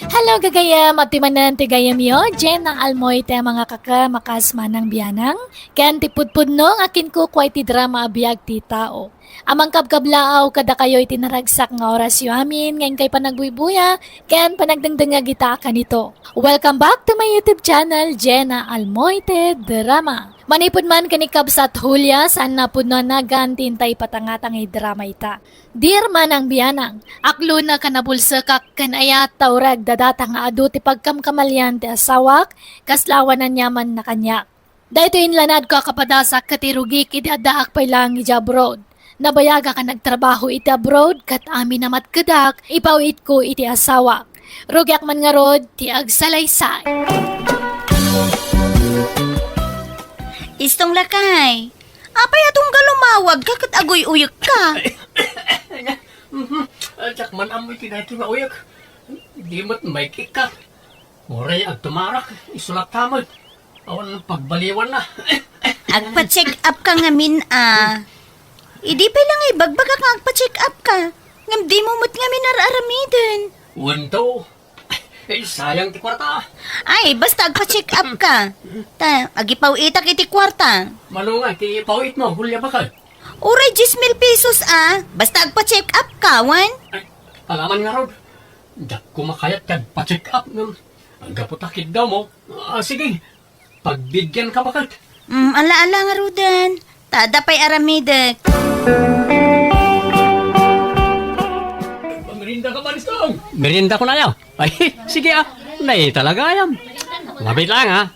Hello, gagayem, at ti manen ti gayemyo, Jenna Almoy, ti mga kaka, makas manang bianang, ken ti pudpudno nga kinkukuay ti drama a biag ti tao. Amang kabkablaaw kadakayo iti naragsak nga orasyo amin, nga inkay panagbuybuyag, ken panagdengdengngeg ita a kanito. Welcome back to my YouTube channel, Jenna Almoy, ti drama. Manipud man ken ni kabsat Julia, saan a pudno a nagan ti intay ipatangtang nga idrama ita. Dear manang bianang, aklonek a nabulsekak ken ayat ta ureg dayta nga adu ti pagkamkamalian ti asawak, kasla awan aniaman a kaniak. Daytoy inlanadko a kapadasak ket irugik idi addaak pay laeng idiay abroad. Nabayagak a nagtrabaho iti abroad ket amin a matkedak, ipaw-itko iti asawak. Rugiak man ngarud ti agsalaysay. Istong lakay, apay a tunggal umawagka ket aguy-uyekka? Mhm. Diak man ammo iti daytoy nga uyek. Di met maikikka. Uray agtumarak, isu latta met. Awan pagbaliwanna. Agpa-check up ka ngamin a. Idi pay la nga ibagbagak nga agpa-check up ka. Ngem dimo met ngamin ar-aramiden. Wen to. Eh, sayang ti kuarta. Ay, basta agpa-check up ka. Ta, agipaw-itak iti kuarta. Mano nga iti paw-itmo, Julia, baket? Uray dies mil pesos a. Basta agpa-check up ka, wen? Ay, alaman ngarud. Diak koma kayat ti agpa-check up ngem anggapo ta kiddawmo. Ah, sige. Pagbigianka, baket. Mm, ala-ala ngaruden. Ta adda pay aramidek. Merienda ka, Manistong? Merienda ko na, ya. Ay, sige, ah. Nay, talaga, ayam. Mabit lang, ah.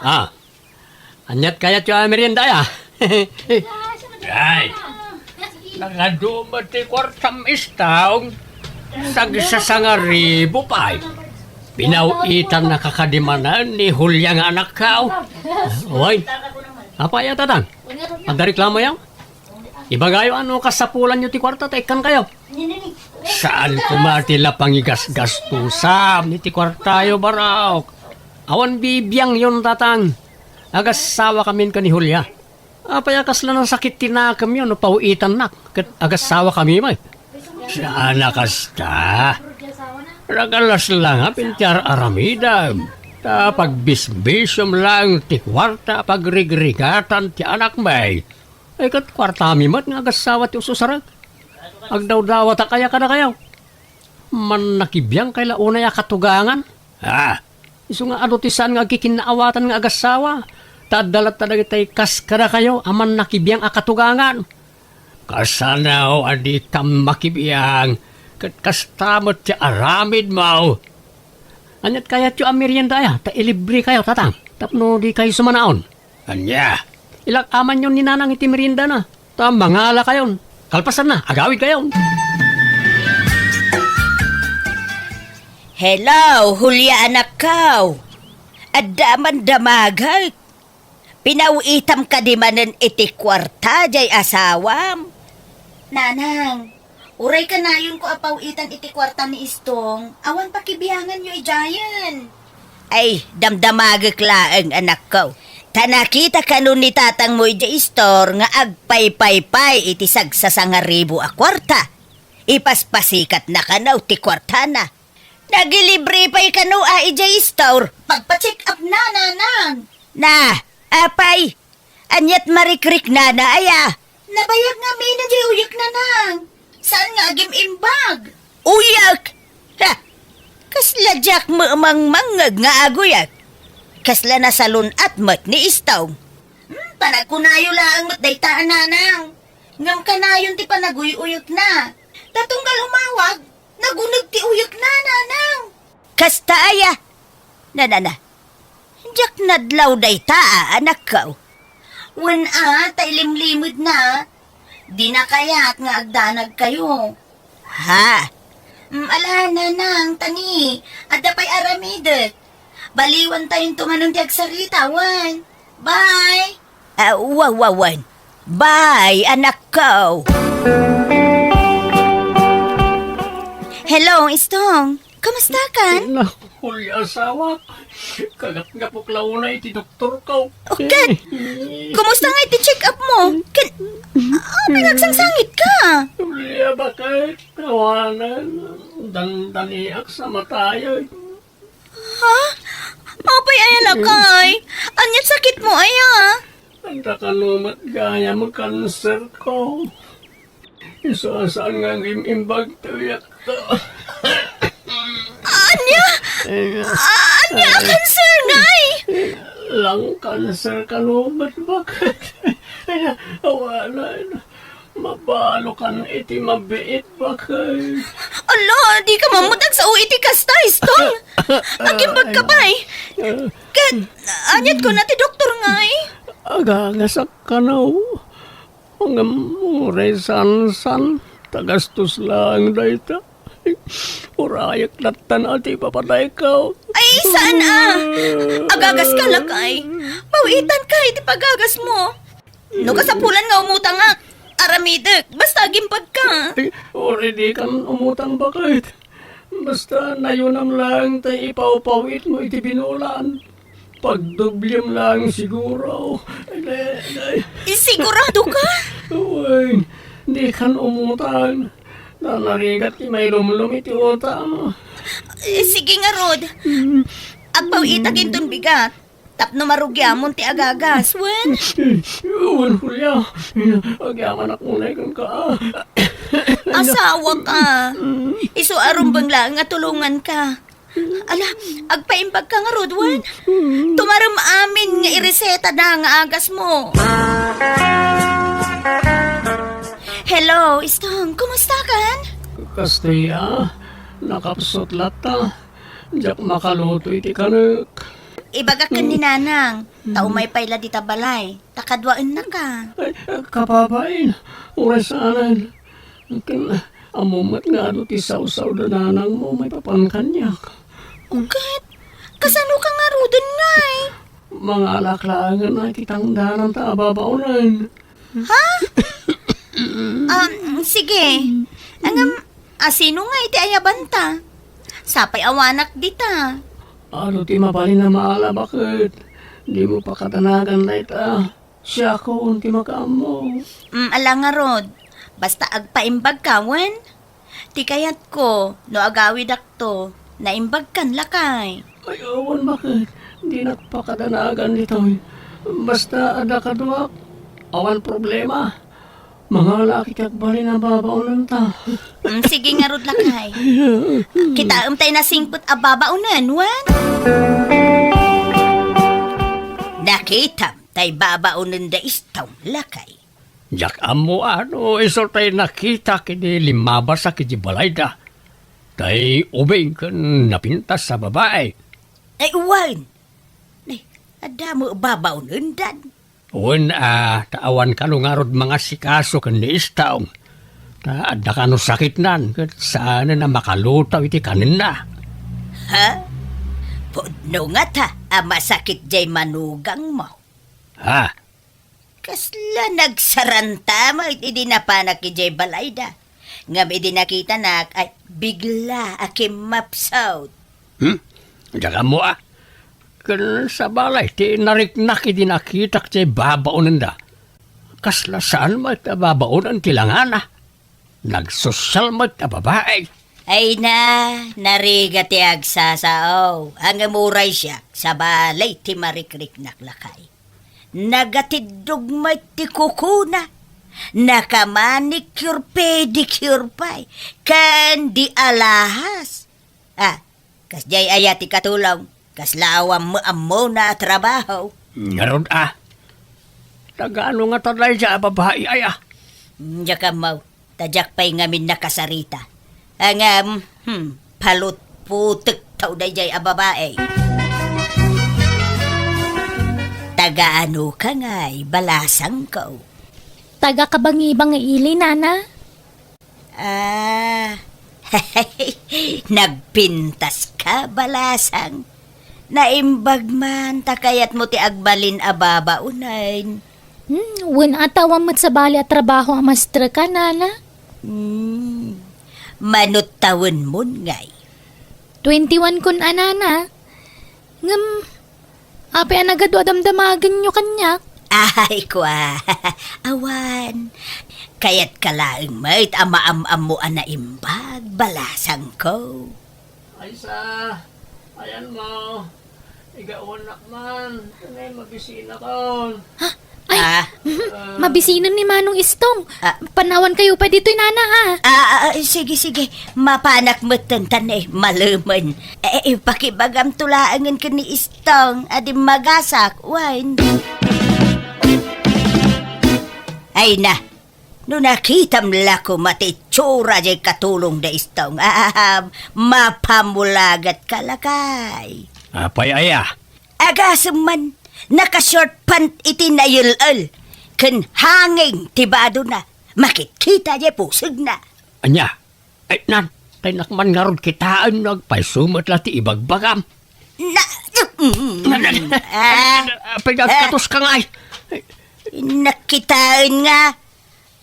Ah. Aniat kayatyo a merienda, ya? Ay. Nakaduma ti kuartam, Istong. Sagsasangaribu pay. Pinaw-itannaka kadi manen ni Julia nga anakko. Oy. Apay a, tatang? Adda reklamoyo? Ibagayo a no kasapulanyo ti kuarta ta ikkankayo. Saan koma ti la pangigasgastusam iti kuartayo, barok. Awan bibiangyon, tatang. Agassawakamin ken ni Julia. Apay a kasla nasakit ti nakemyo no paw-itannak ket agassawakami met? Saan a kasta. Ragalas la nga pay ti ar-aramidem. Ta pagbisbisiom laeng ti kuarta a pagrigrigatan ti anakmi. Ay, ket kuartami met nga agassawa ti us-usarek. Agdawdawatak aya kadakayo? Mannakibiangkay la unay a katugangan? Ha? Isu nga adu ti saan nga agkikinnaawatan nga agassawa, ta adda latta dagitay kas kadakayo a mannakibiang a katugangan. Kasano a ditam makibiang, ket kasta met ti aramidmo. Aniat kayatyo a merienda aya, ta ilibrekayo, tatang, tapno dikayo sumanaon? Ania? Ilak-amanyon ni Nanang iti meriendana, ta mangalakayon. Kalpasanna, agawidkayon. Hello, Julia, anakko. Adda man damagek. Pinaw-itam kadi manen iti kuarta diay asawam? Nanang, uray kanayonko a paw-itan iti kuarta ni Istong, awan pakibianganyo idiayen. Ay, damdamagek laeng, anakko. Ta nakita kano ni tatangmo idiay istor nga agpaypaypay iti sagsasangaribu a kuarta. Ipaspasikatna kano ti kuartana. Nagilibre pay kano a idiay istor. Pagpa-check up na, Nanang. Na, apay, aniat marikriknana aya? Nabayag ngamin a diay uyek, Nanang. Saan nga agim-imbag? Uyek? Ha! Kasla diak mamangmangngeg nga aguyek. Kasla nasalun-at met ni Istong. Hmm, panagkunayo laeng met dayta a Nanang. Ngem kanayon ti panaguy-uyekna. Ta tunggal umawag, naguneg ti uyekna, Nanang. Kasta aya? Nanana, diak nadlaw dayta a anakko. Wen a, ta ilimlimedna. Dina kayat nga agdanagkayo. Ha? Mm, ala, Nanang, tani, adda pay aramidek. Baliwantayonto manen ti agsarita, wen. Bye! Ah, wa, wa, wen. Bye, anakko. Hello, Istong. Kumusta kan? Naku, Julia, asawa. Kagatgapok la unay iti doktor ko. O, ket, kumusta nga iti check-up mo? Ken, ah, pinagsangsangit ka. Julia, bakit? Awanen, dandaniak sa matayag. Ha? Apay aya lakay? Ania't sakit mo aya? Anda kano met gayam kanser ko. Isu a saan nga agim-imbag ti uyat ko. Ania? Ania a kanser, ngay? Lung cancer kano met, bakit? Awanen. Mabalokan iti mabiit, bakit? Ala, di ka man met agsao iti kasta, Istong. Agimbag ka pay. Ket, ania't kuna ti doktor, ngay? Agagasak kano. Ngem uray saan-saan, ta gastos laeng dayta. Urayek lattan a ti ipapatayko. Ay, saan a? Agagas ka, lakay. Mawiitan ka iti pagagas mo. No kasapulan nga umutangak, aramidek, basta agimbag ka. Ay, uray di kan umutang, bakit? Basta nayunam laeng ti ipawpawit mo iti binulan. Pagdoblem laeng siguro. Ay, ay, ay. Sigurado ka? Wen, di kan umutang. Nanarigat ti mailumlom iti utang. Eh, sige ngarud. Mm. Agpawitak inton bigat. Tapno marugiamon ti agagas, wen? Wen, Julia. Agyamanak unay kenka. Asawa ka. Isu a rumbeng laeng nga tulongan ka. Ala, agpaimbag ka ngarud, wen? Tumarem amin nga ireseta da nga agas mo. Hello, Istong. Kumusta kan? Kastoy a, nakapsut latta. Diak makaluto iti kanek. Ibagak ken ni Nanang, ta umay pay la dita balay, ta kaduaennaka. Ay, kababain, uray saanen. Ken, ammom met nga adu ti sawsaw da nanangmo maipapan kaniak. Uket, kasano ka ngaruden, ngay? Mangalak laengen iti tangdananta a babaonen. Ha? Um, sige. Ngem, asino nga iti ayabanta? Sapay awanak dita. Adu ti mabalin a maala, baket? Dimo pakadanagan dayta. Siakon ti makaammo. Mm, ala ngarud. Basta agpaimbag ka, wen? Ti kayatko, no agawidakto, naimbagkan lakay. Ay, awan, baket? Dinak pakadanagan ditoy. Basta adda kaduak, awan problema. Mangala iti agbalin a babaonenta. Mm, sige ngarud lakay. Kitaem tay nasingpet a babaonen, wen? Nakitam tay babaonen da Istong, lakay. Diak ammo a no isu tay nakitak idi limmabasak idiay balayda. Tay ubing ken napintas a babai. Ay, wen. Ay, adda met babaonendan. Wen a, ta awan kano ngarud mangasikaso ken ni Istong. Ta adda kano sakitnan ket saanen a makalutaw iti kanenna. Ha? Pudno ngata a masakit jay manugangmo. Ha? Kasla nagsaranta met idi napanak idiay balayda. Ngem idi nakitanak, ay, bigla a kimmapsut. Hmm? Diak ammo a. Ken sabali ti nariknak idi nakitak ti babaonenda. Kasla saan met a babaonen ti langana. Nagsosial met a babai. Ay na, narigat ti agsasao. Ngem uray siak, sabali ti marikriknak lakay. Nagatiddog met ti kukuna. Nakamanicure, pedicure pay. Ken di alahas. Ah, kasdiay aya ti katulong? Kasla awan met ammona a trabaho. Ngarud a. Taga ano ngata dayta a babai aya? Diak ammo. Ta diak pay ngamin nakasarita. Ngem, hmm, palutputek taw daydiay a babai. Taga ano ka ngay, balasangko? Taga Kabangibang nga ili, nana. Ah, nagpintas ka, balasang. Naimbag man, ta kayatmo ti agbalin a babaonen. Hmm, wen a ta awan met sabali a trabaho a maestra ka, nana? Hmm, mano tawenmon ngay? Twenty-one kun a, nana. Ngem, apay a nagadu a damdamagenyo kaniak? Ay, kua. Awan. Kayatka laeng met a maam-ammo a naimbag, balasangko. Ay sa, ayan mo. Igawanak man. Kanay mabisinakon. Ha? Ay, ah, mabisinen ni Manong Istong. Ah. Panawankayo pay ditoy, nana, ha? Ah, ah, ah, sige, sige. Mapanak metten, tan, eh, malemen. Eh, eh, pakibagamto laengen ken ni Istong a dimmagasak, wen. Ay na, no nakitam la koma ti itsura diay katulong da Istong, ah, mapamulagat ka, lakay. Apay aya? Agasem man, naka-short pant iti nayel-el, ken hanging ti badona, makitkita diay pusegna. Ania? Ay, nan, tay nak man ngarud kitaen no agpayso met la ti ibagbagam. Na, mm, na, na, na, ah, apay nga agkatos ka ngay? Nakitaen nga,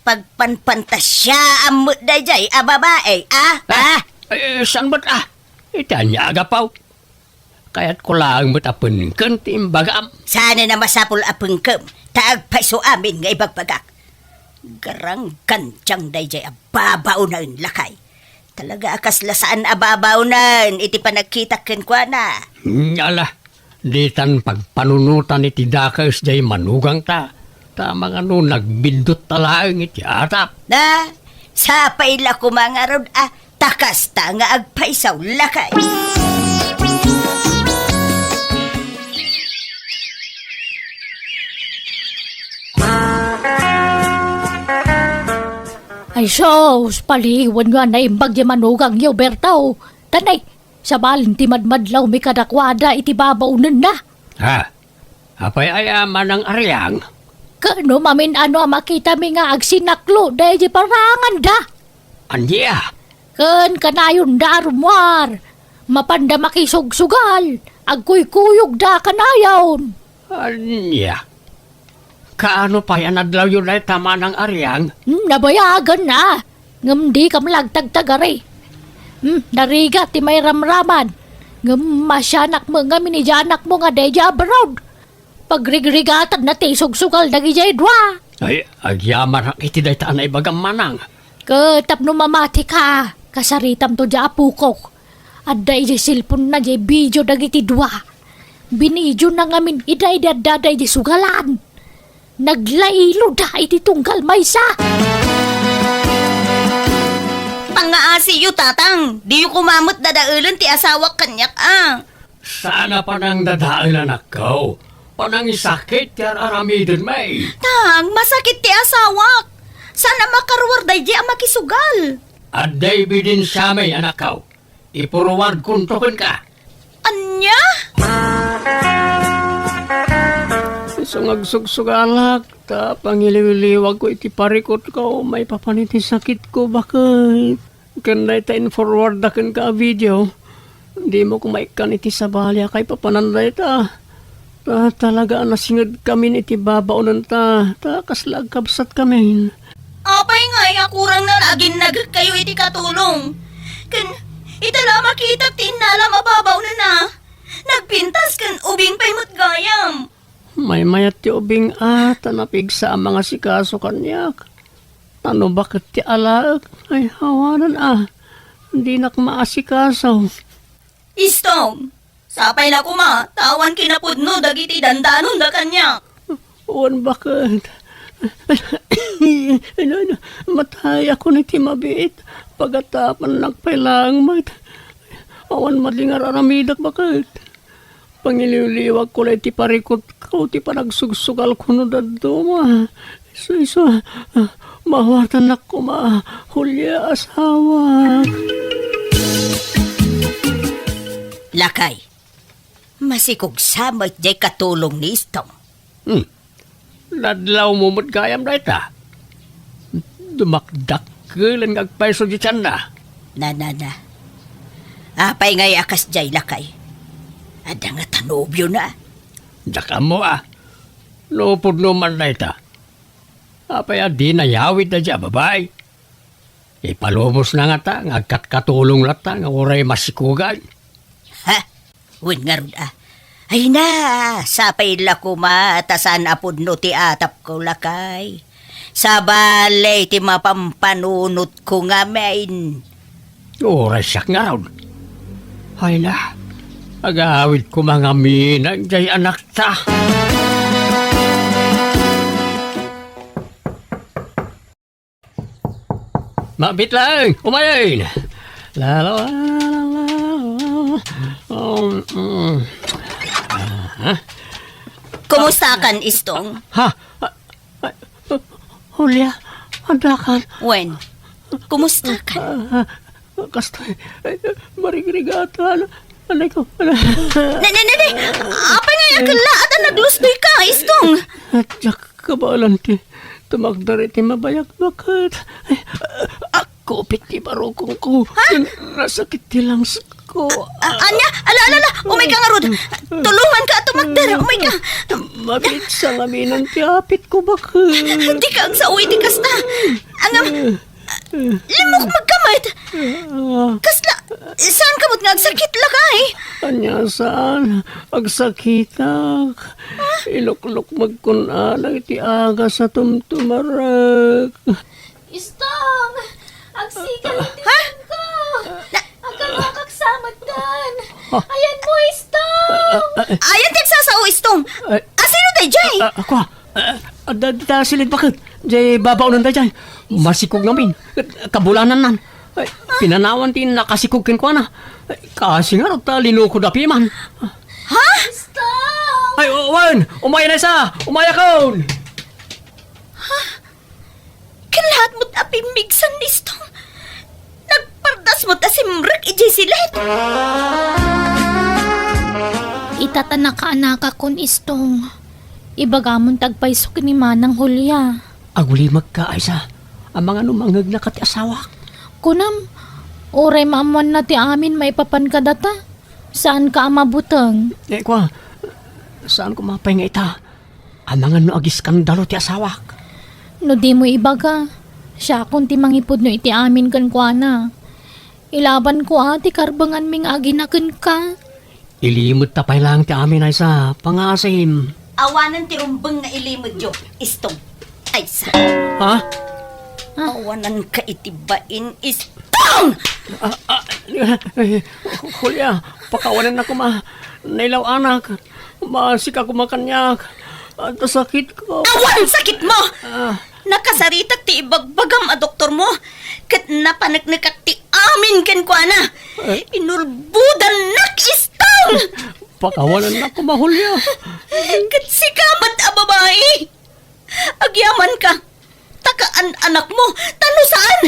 pagpanpantasia met daydiay a babae, ah? Ah, ah? Ay, saan met, ah? Iti ania a gapu? Kayatko laeng met a pengken ti imbagam. Saanen a masapul a pengkem, ta agpayso amin nga ibagbagak. Garanggantiang daydiay a babaonen, lakay. Talaga a kasla saan a babaonen iti panagkitak kenkuana. Ala, ditan pagpanunotan iti dakes diay manugangta. Ta mangano nagbiddut ta laeng iti atap. Na, sapay la koma ngarud a ta kasta nga agpayso, lakay. Ay, sus, paliwan nga naimbag diay manugangyo, Berto. Tanay, sabalen ti madmadlawmi kadakuada iti babaonenna. Ha? Apay aya, Manang Ariang? Ket no mamin-ano a makitami nga agsinaklo daydi paranganda. Ania? Ken kanayonda a rummuar, mapanda makisugsugal, agkuykuyogda kanayon. Ania? Kaano pay a nadlawyo dayta, Manang Ariang? Hmm, nabayagan na. Ngem dikam la agtagtagari. Hmm, narigat ti mairamraman. Ngem masianak met ngamin idiay anakmo nga daydi abroad. Pagrigrigatanna ti isugsugal dagidiay dua. Ay, agyamanak iti dayta a naibagam, Manang. Ket tapno mamatika, kasaritamto diay apokok. Adda idiay cellphone-na diay video dagiti dua. Binidiona ngamin ida idi addada idiay sugalan. Naglailoda iti tunggal maysa. Pangngaasiyo, tatang. Diyo koma met dadaelen ti asawak kaniak, a. Saan a panangdadael, anakko. Panangisakit ti ar-aramidenmi. Tang, masakit ti asawak. Saan a makaruar daydi a makisugal. Adda ebidensiami, anakko. Ipuruardkonto kenka. Ania? Isu nga agsugsugalak, ta pangiliwliwagko iti parikutko, maipapan iti sakitko, baket. Ken dayta in-forwardda kenka a video, dimo koma ikkan iti sabali a kaipapanan dayta. Ta talaga a nasingedkamin iti babaonenta, ta kasla agkabsatkamin. Apay ngay a kurangna nga aginnagekkayo iti katulong? Ken ita la a makitak ti innalam a babaonenna, nagpintas ken ubing pay met gayam. Maymayat ti ubing a, ta napigsa a mangasikaso kaniak. Ta no baket ti alaek, ay awanan a, dinak maasikaso. Istong, sapay la koma, ta awan kinapudno dagiti dandanonda kaniak. Wen baket. Matayakon iti mabiit, pagatapannak pay laeng met. Awan madingar aramidek baket. Pangiliwliwagko la iti parikutko ti panagsugsugalko no dadduma. Isu, isu, ah, maawatanak koma, Julia, asawak. Lakay, masikog sa met jay katulong ni Istong. Hmm. Nadlawmo met gayam dayta. Dumakdakkelen nga agpayso diay tianna. Na, na, na. Apay ngay a kasdiay, lakay? Adda ngata nobiona? Diak ammo a. No pudno man dayta, apay a dina yawid daydiay a babai? Ipalubosna ngata nga agkatkatulong latta nga uray masikogan. Ha? Wen ngarud a. Ay na, sapay la koma ta saan a pudno ti atapko, lakay. Sabali ti mapampanunotko ngamin. Uray siak ngarud. Ay na, agawid koma ngamin jay anakta. Mabit lang, umayen. La, la, la, la, la, la. Um, mm. Ah, Kumusta kan, Istong? Ha? Ah, ah, Julia, anda kan? Wen, kumusta kan? Ah, ah, kasta, eh, marigrigatan. Anay ko, anay. Ne, ne, ne, ne. Apay nga yakella at naglustoy ka, Istong? Diak kabaelan ti tumakder iti mabayag baket. Ay, agkupit ti barukongko. Ha? Nasakit ti langsko. A-, ania? Ala, ala, ala. Umay ka ngarud. Tulongan ka a tumakder. Umay ka. Mabit sa ngaminan ti apit ko baket. Di ka agsao iti kasta. Angam, Limmukmeg ka met. Ah. Kasla, saan ka met nga agsakit, lakay? Ania saan? Agsakitak. Iluklukmeg kun-a dagiti agas a tumtumarek. Istong! Agsikal iti Ha? tiyan ko! Na- Agkalwakak sa meddan! Ayan mo, Istong! Ayan ti agsasao, Istong! Ay. Asino daydiay? Ah, ako, ah, adda dita silid baket. Jay babaonan daydiay. Masikog ngamin. Kabulanannan. Ay, pinanawan ti nakasikog kenkuana. Ay, kasi ngarud ta linukod a piman. Ha? Stop! Ay, o-, wen, umayen, Aisa. Umayakon. Ken lahat met a pimmigsan ni Stong. Nagpardas met a simrek idiay silet. Ita ta nakaanakakon, Istong. Ibagamon ti agpayso ken ni Manang Julia. Agulimekka, Aisa. Amangan no mangegnaka ti asawak. Kunam, uray maammoanna ti amin maipapan kadata, saanka a mabuteng. Eh, kua, saan koma pay nga ita? Amangan no agiskandalo ti asawak. No dimo ibaga, siakon ti mangipudno iti amin kenkuana. Ilabanko a ti karbenganmi nga agina kenka. Ilimedta pay laeng ti amin, Aisa. Pangaasim. Awanen ti rumbeng nga ilimedyo, Istong. Aisa. Ha? Awananka iti bain, Istong! Ah, ah, eh, Julia, pakawanennak koma. Nailaw-anak. Maasika koma kaniak. Adda sakitko. Awan sakitmo! Ah. Nakasaritak ti ibagbagam a doktormo, ket napaneknekak ti amin kenkuana. Eh? Inulbodannak, Istong! Pakawanennak koma, Julia. Ket sika met a babai, agyamanka, ta kaan-anakmo, ta no saan,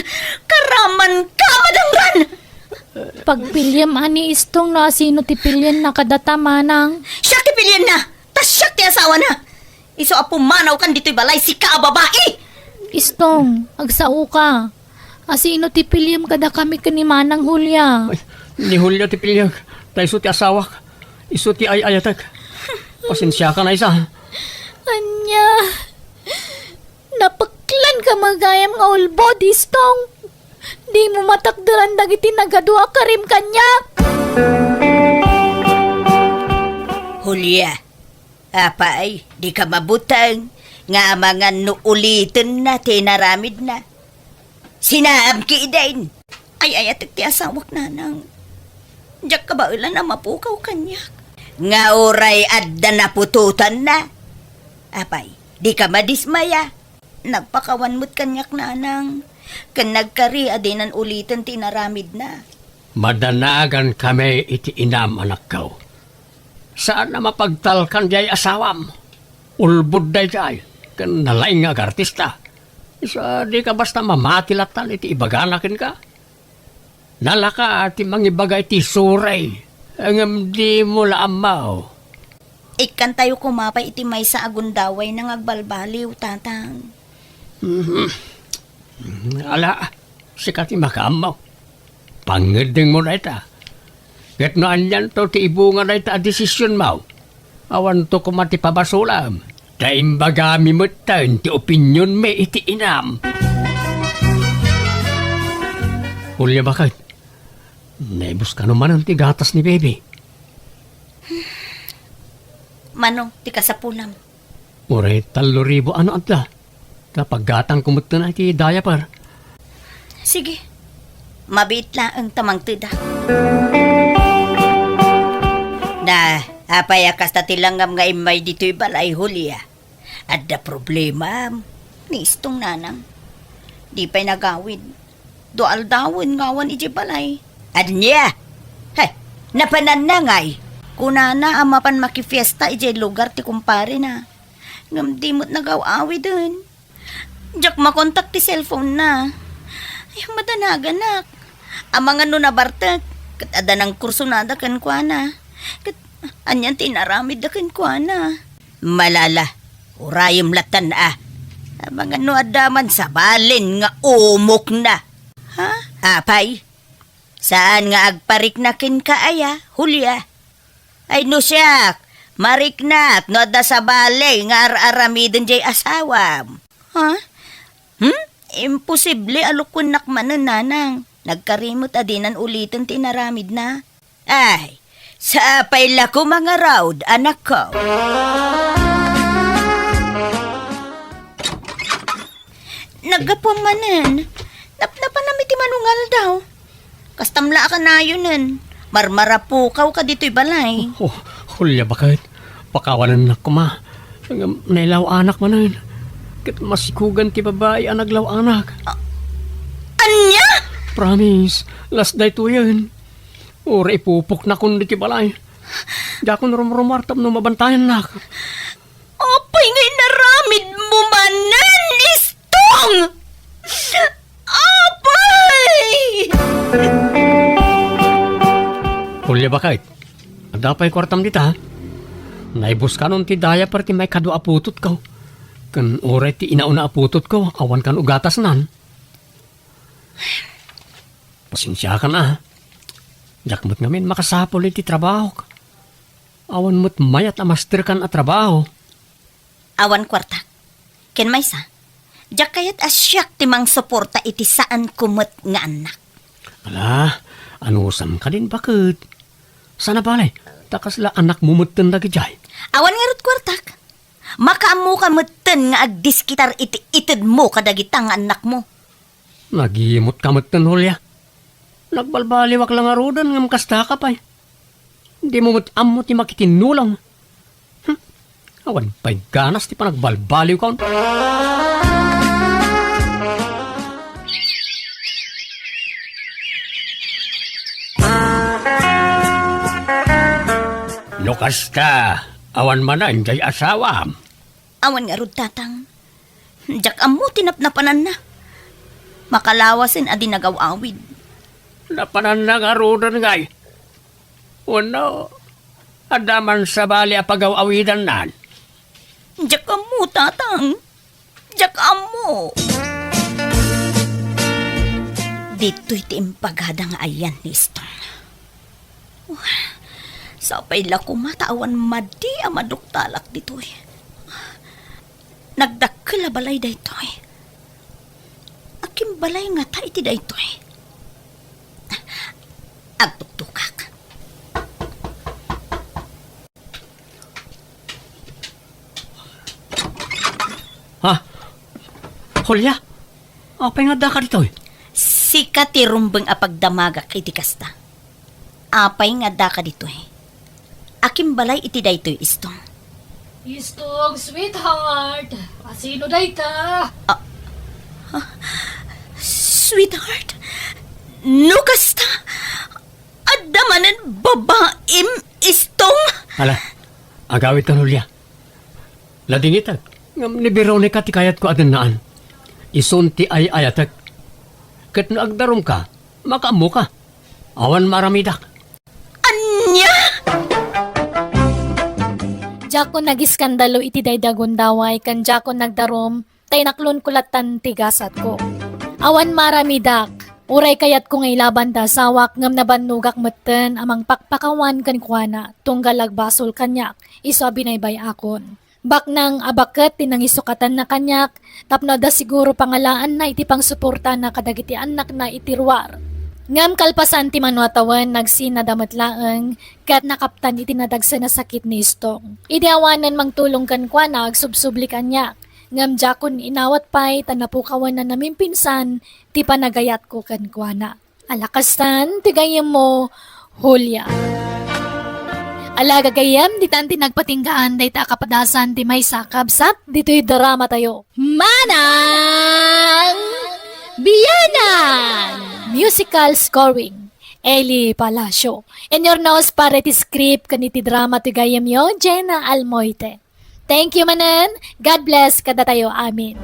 karamanka a madangran! Pagpiliem a ni Istong no asino ti pilienna kadata, Manang. Siak ti pilienna! Ta siak ti asawana! Isu a pumanawkan ditoy balay, sika a babai! Istong, agsaoka. Asino ti piliem kadakami ken ni Manang Julia? Ay, ni Julia ti piliek, ta isu ti asawak. Isu ti ay-ayatek. Pasensiakan, Aisa. Ania? Napeklanka met gayam nga ulbod, Istong. Dimo matakderan dagiti nagadua a karim kaniak. Julia, apay, dika mabuteng nga amangan no ulitenna ti inaramidna. Sinaam ketdin. Ay-ayatek ti asawak, nanang. Diak kabaelan a mapukaw kaniak. Nga uray adda naputotanna. Apay, dika madismaya. Nagpakawan met kaniak, nanang. Ken nagkari a dinan uliten ti inaramidna. Madanagankami iti inam, anakko. Saan a mapagtalkan diay asawam. Ulbod daydiay, ken nalaing nga agartista. Isu a dika basta mamati lattan iti ibagana kenka. Nalaka ti mangibaga iti suray, ngem dimo la ammo. Ikkantayo koma pay iti maysa a gundawayna nga agbalbaliw, Tatang. Mhm. Ala, sika ti makaammo. Pangngeddengmo dayta. Ket no anianto ti ibunga dayta a desisionmo, awanto koma ti pabasolam. Ta imbagami metten ti opinionmi iti inam. Julia, baket, naibus kano manen ti gatas ni Baby? Mano ti kasapulam? Uray tallo ribu a no adda. Ta paggatangko metten iti diaper. Sige. Mabiit laeng ta mangtedak. Na, apay a kasta ti langngam nga immay ditoy balay, Julia? Adda problema ni Istong, nanang. Di pay nagawid. Dua aldawen nga awan idiay balay. Ania? Hay, napananna ngay. Kunana a mapan makifiesta idiay lugar ti kumparena. Ngem di met nagaw-awiden. Diak makontak ti cellphone na. Ay, madanaganak. Amangan no nabartek, ket adda nangkursunada kenkuana. Ket anian ti inaramidda kenkuana? Malala, urayem lattan a. Amangan no adda man sabalen nga umokna. Ha? Apay, saan nga agparikna kenka aya, Julia? Ay no siak, mariknak no adda sabali nga ar-aramiden diay asawam. Ha? Hmm? Imposible a lukuennak manen, nanang. Nagkari met a dinan uliten ti inaramidna. Ay, sapay la koma ngarud, anakko. Naggapuam manen. Napnapanam iti manungaldaw. Kastam la a kanayonen. Marmarapukaw ka ditoy balay. Oh, Julia, baket. Pakawanennak koma. Ngem nailaw-anak manen. Ket masikugan ti babai a naglaw-anak. A-, ania? Promise, last daytoyen. Uray ipupoknakon ditoy balay. Diakon rumrumuar tapno mabantayannak. Apay nga inaramidmo manen, Istong? Apay! Julia, baket. Adda pay kuartam dita? Naibuskanon ti diaper ti maikadua a putotko. Ken uray ti inauna a putotko, awan kan ugatasnan. Pasensiakan a. Diak met ngamin makasapul iti trabahok. Awan met mayat a masterkan a trabaho. Awan kuartak. Ken maysa, diak kayat a siak ti mangsuporta iti saanko met nga annak. Ala, anusam kadin, baket. Sana bale, ta kasla anakmo metten dagidiay. Awan ngarud kuartak. Makaammoka metten nga agdiskitar iti itedmo kadagita nga annakmo. Nagimot ka metten, Julia. Nagbalbaliwak la ngaruden ngem kasta ka pay. Dimo met ammo ti makitinnulong. Hmm. Awan pay ganas ti panagbalbaliwkon. No kasta, awan manen diay asawam? Awan ngarud, tatang. Diak ammo ti napnapananna. Makalawasen a di nagaw-awid. Napananna ngaruden ngay? Wenno, adda man sabali a pagaw-awidannan? Diak ammo, tatang. Diak ammo. Ditoy ti impagada nga ayan ni Istong. Sapay la koma ta awan madi a maduktalak ditoy. Nagdakkel a balay daytoy. Akin balay ngata iti daytoy? Agtuktukak. Ha? Julia? Apay nga addaka ditoy? Sika ti rumbeng a pagdamagak iti kasta. Apay nga addaka ditoy? Akin balay iti daytoy, Istong? Istong, sweetheart! Asino dayta? Ah, ah, sweetheart? No kasta, adda manen babaim, Istong? Ala, agawidka, Julia. Ladingitek, ngem ni Veronica ti kayatko a dennaan. Isun ti ay-ayatek. Ket no agdarumka, makaammoka. Awan maaramidak. Ania? Diakon nagiskandalo iti daydi a gundaway ken diakon nagdarum, ta inaklonko lattan ti gasatko. Awan maaramidak. Uray kayatko nga ilaban ti asawak ngem nabannogak metten a mangpakpakawan kenkuana tunggal agbasol kaniak isu a binaybay-akon. Baknang a baket ti nangisukatanna kaniak tapno adda siguro pangalaanna iti pangsuportana kadagiti annakna iti ruar. Ngem kalpasan ti mano a tawen, nagsinada met laeng ket nakaptan iti nadagsen a sakit ni Istong. Idi awanen mangtulong kenkuana, agsubsubli kaniak. Ngem diakon inawat pay ta napukawan a namimpinsan ti panagayatko kenkuana. Ala kastan ti gayyemmo, Julia. Ala gagayyem, ditan ti nagpatinggaan dayta a kapadasan ti maysa a kabsat ditoy drama tayo. Manang Biyanan! Musical scoring, Eli Palacio. In your nose, para iti script ken iti drama ti gayyemyo, Jenna Almoite. Thank you manen. God bless kadatayo amin.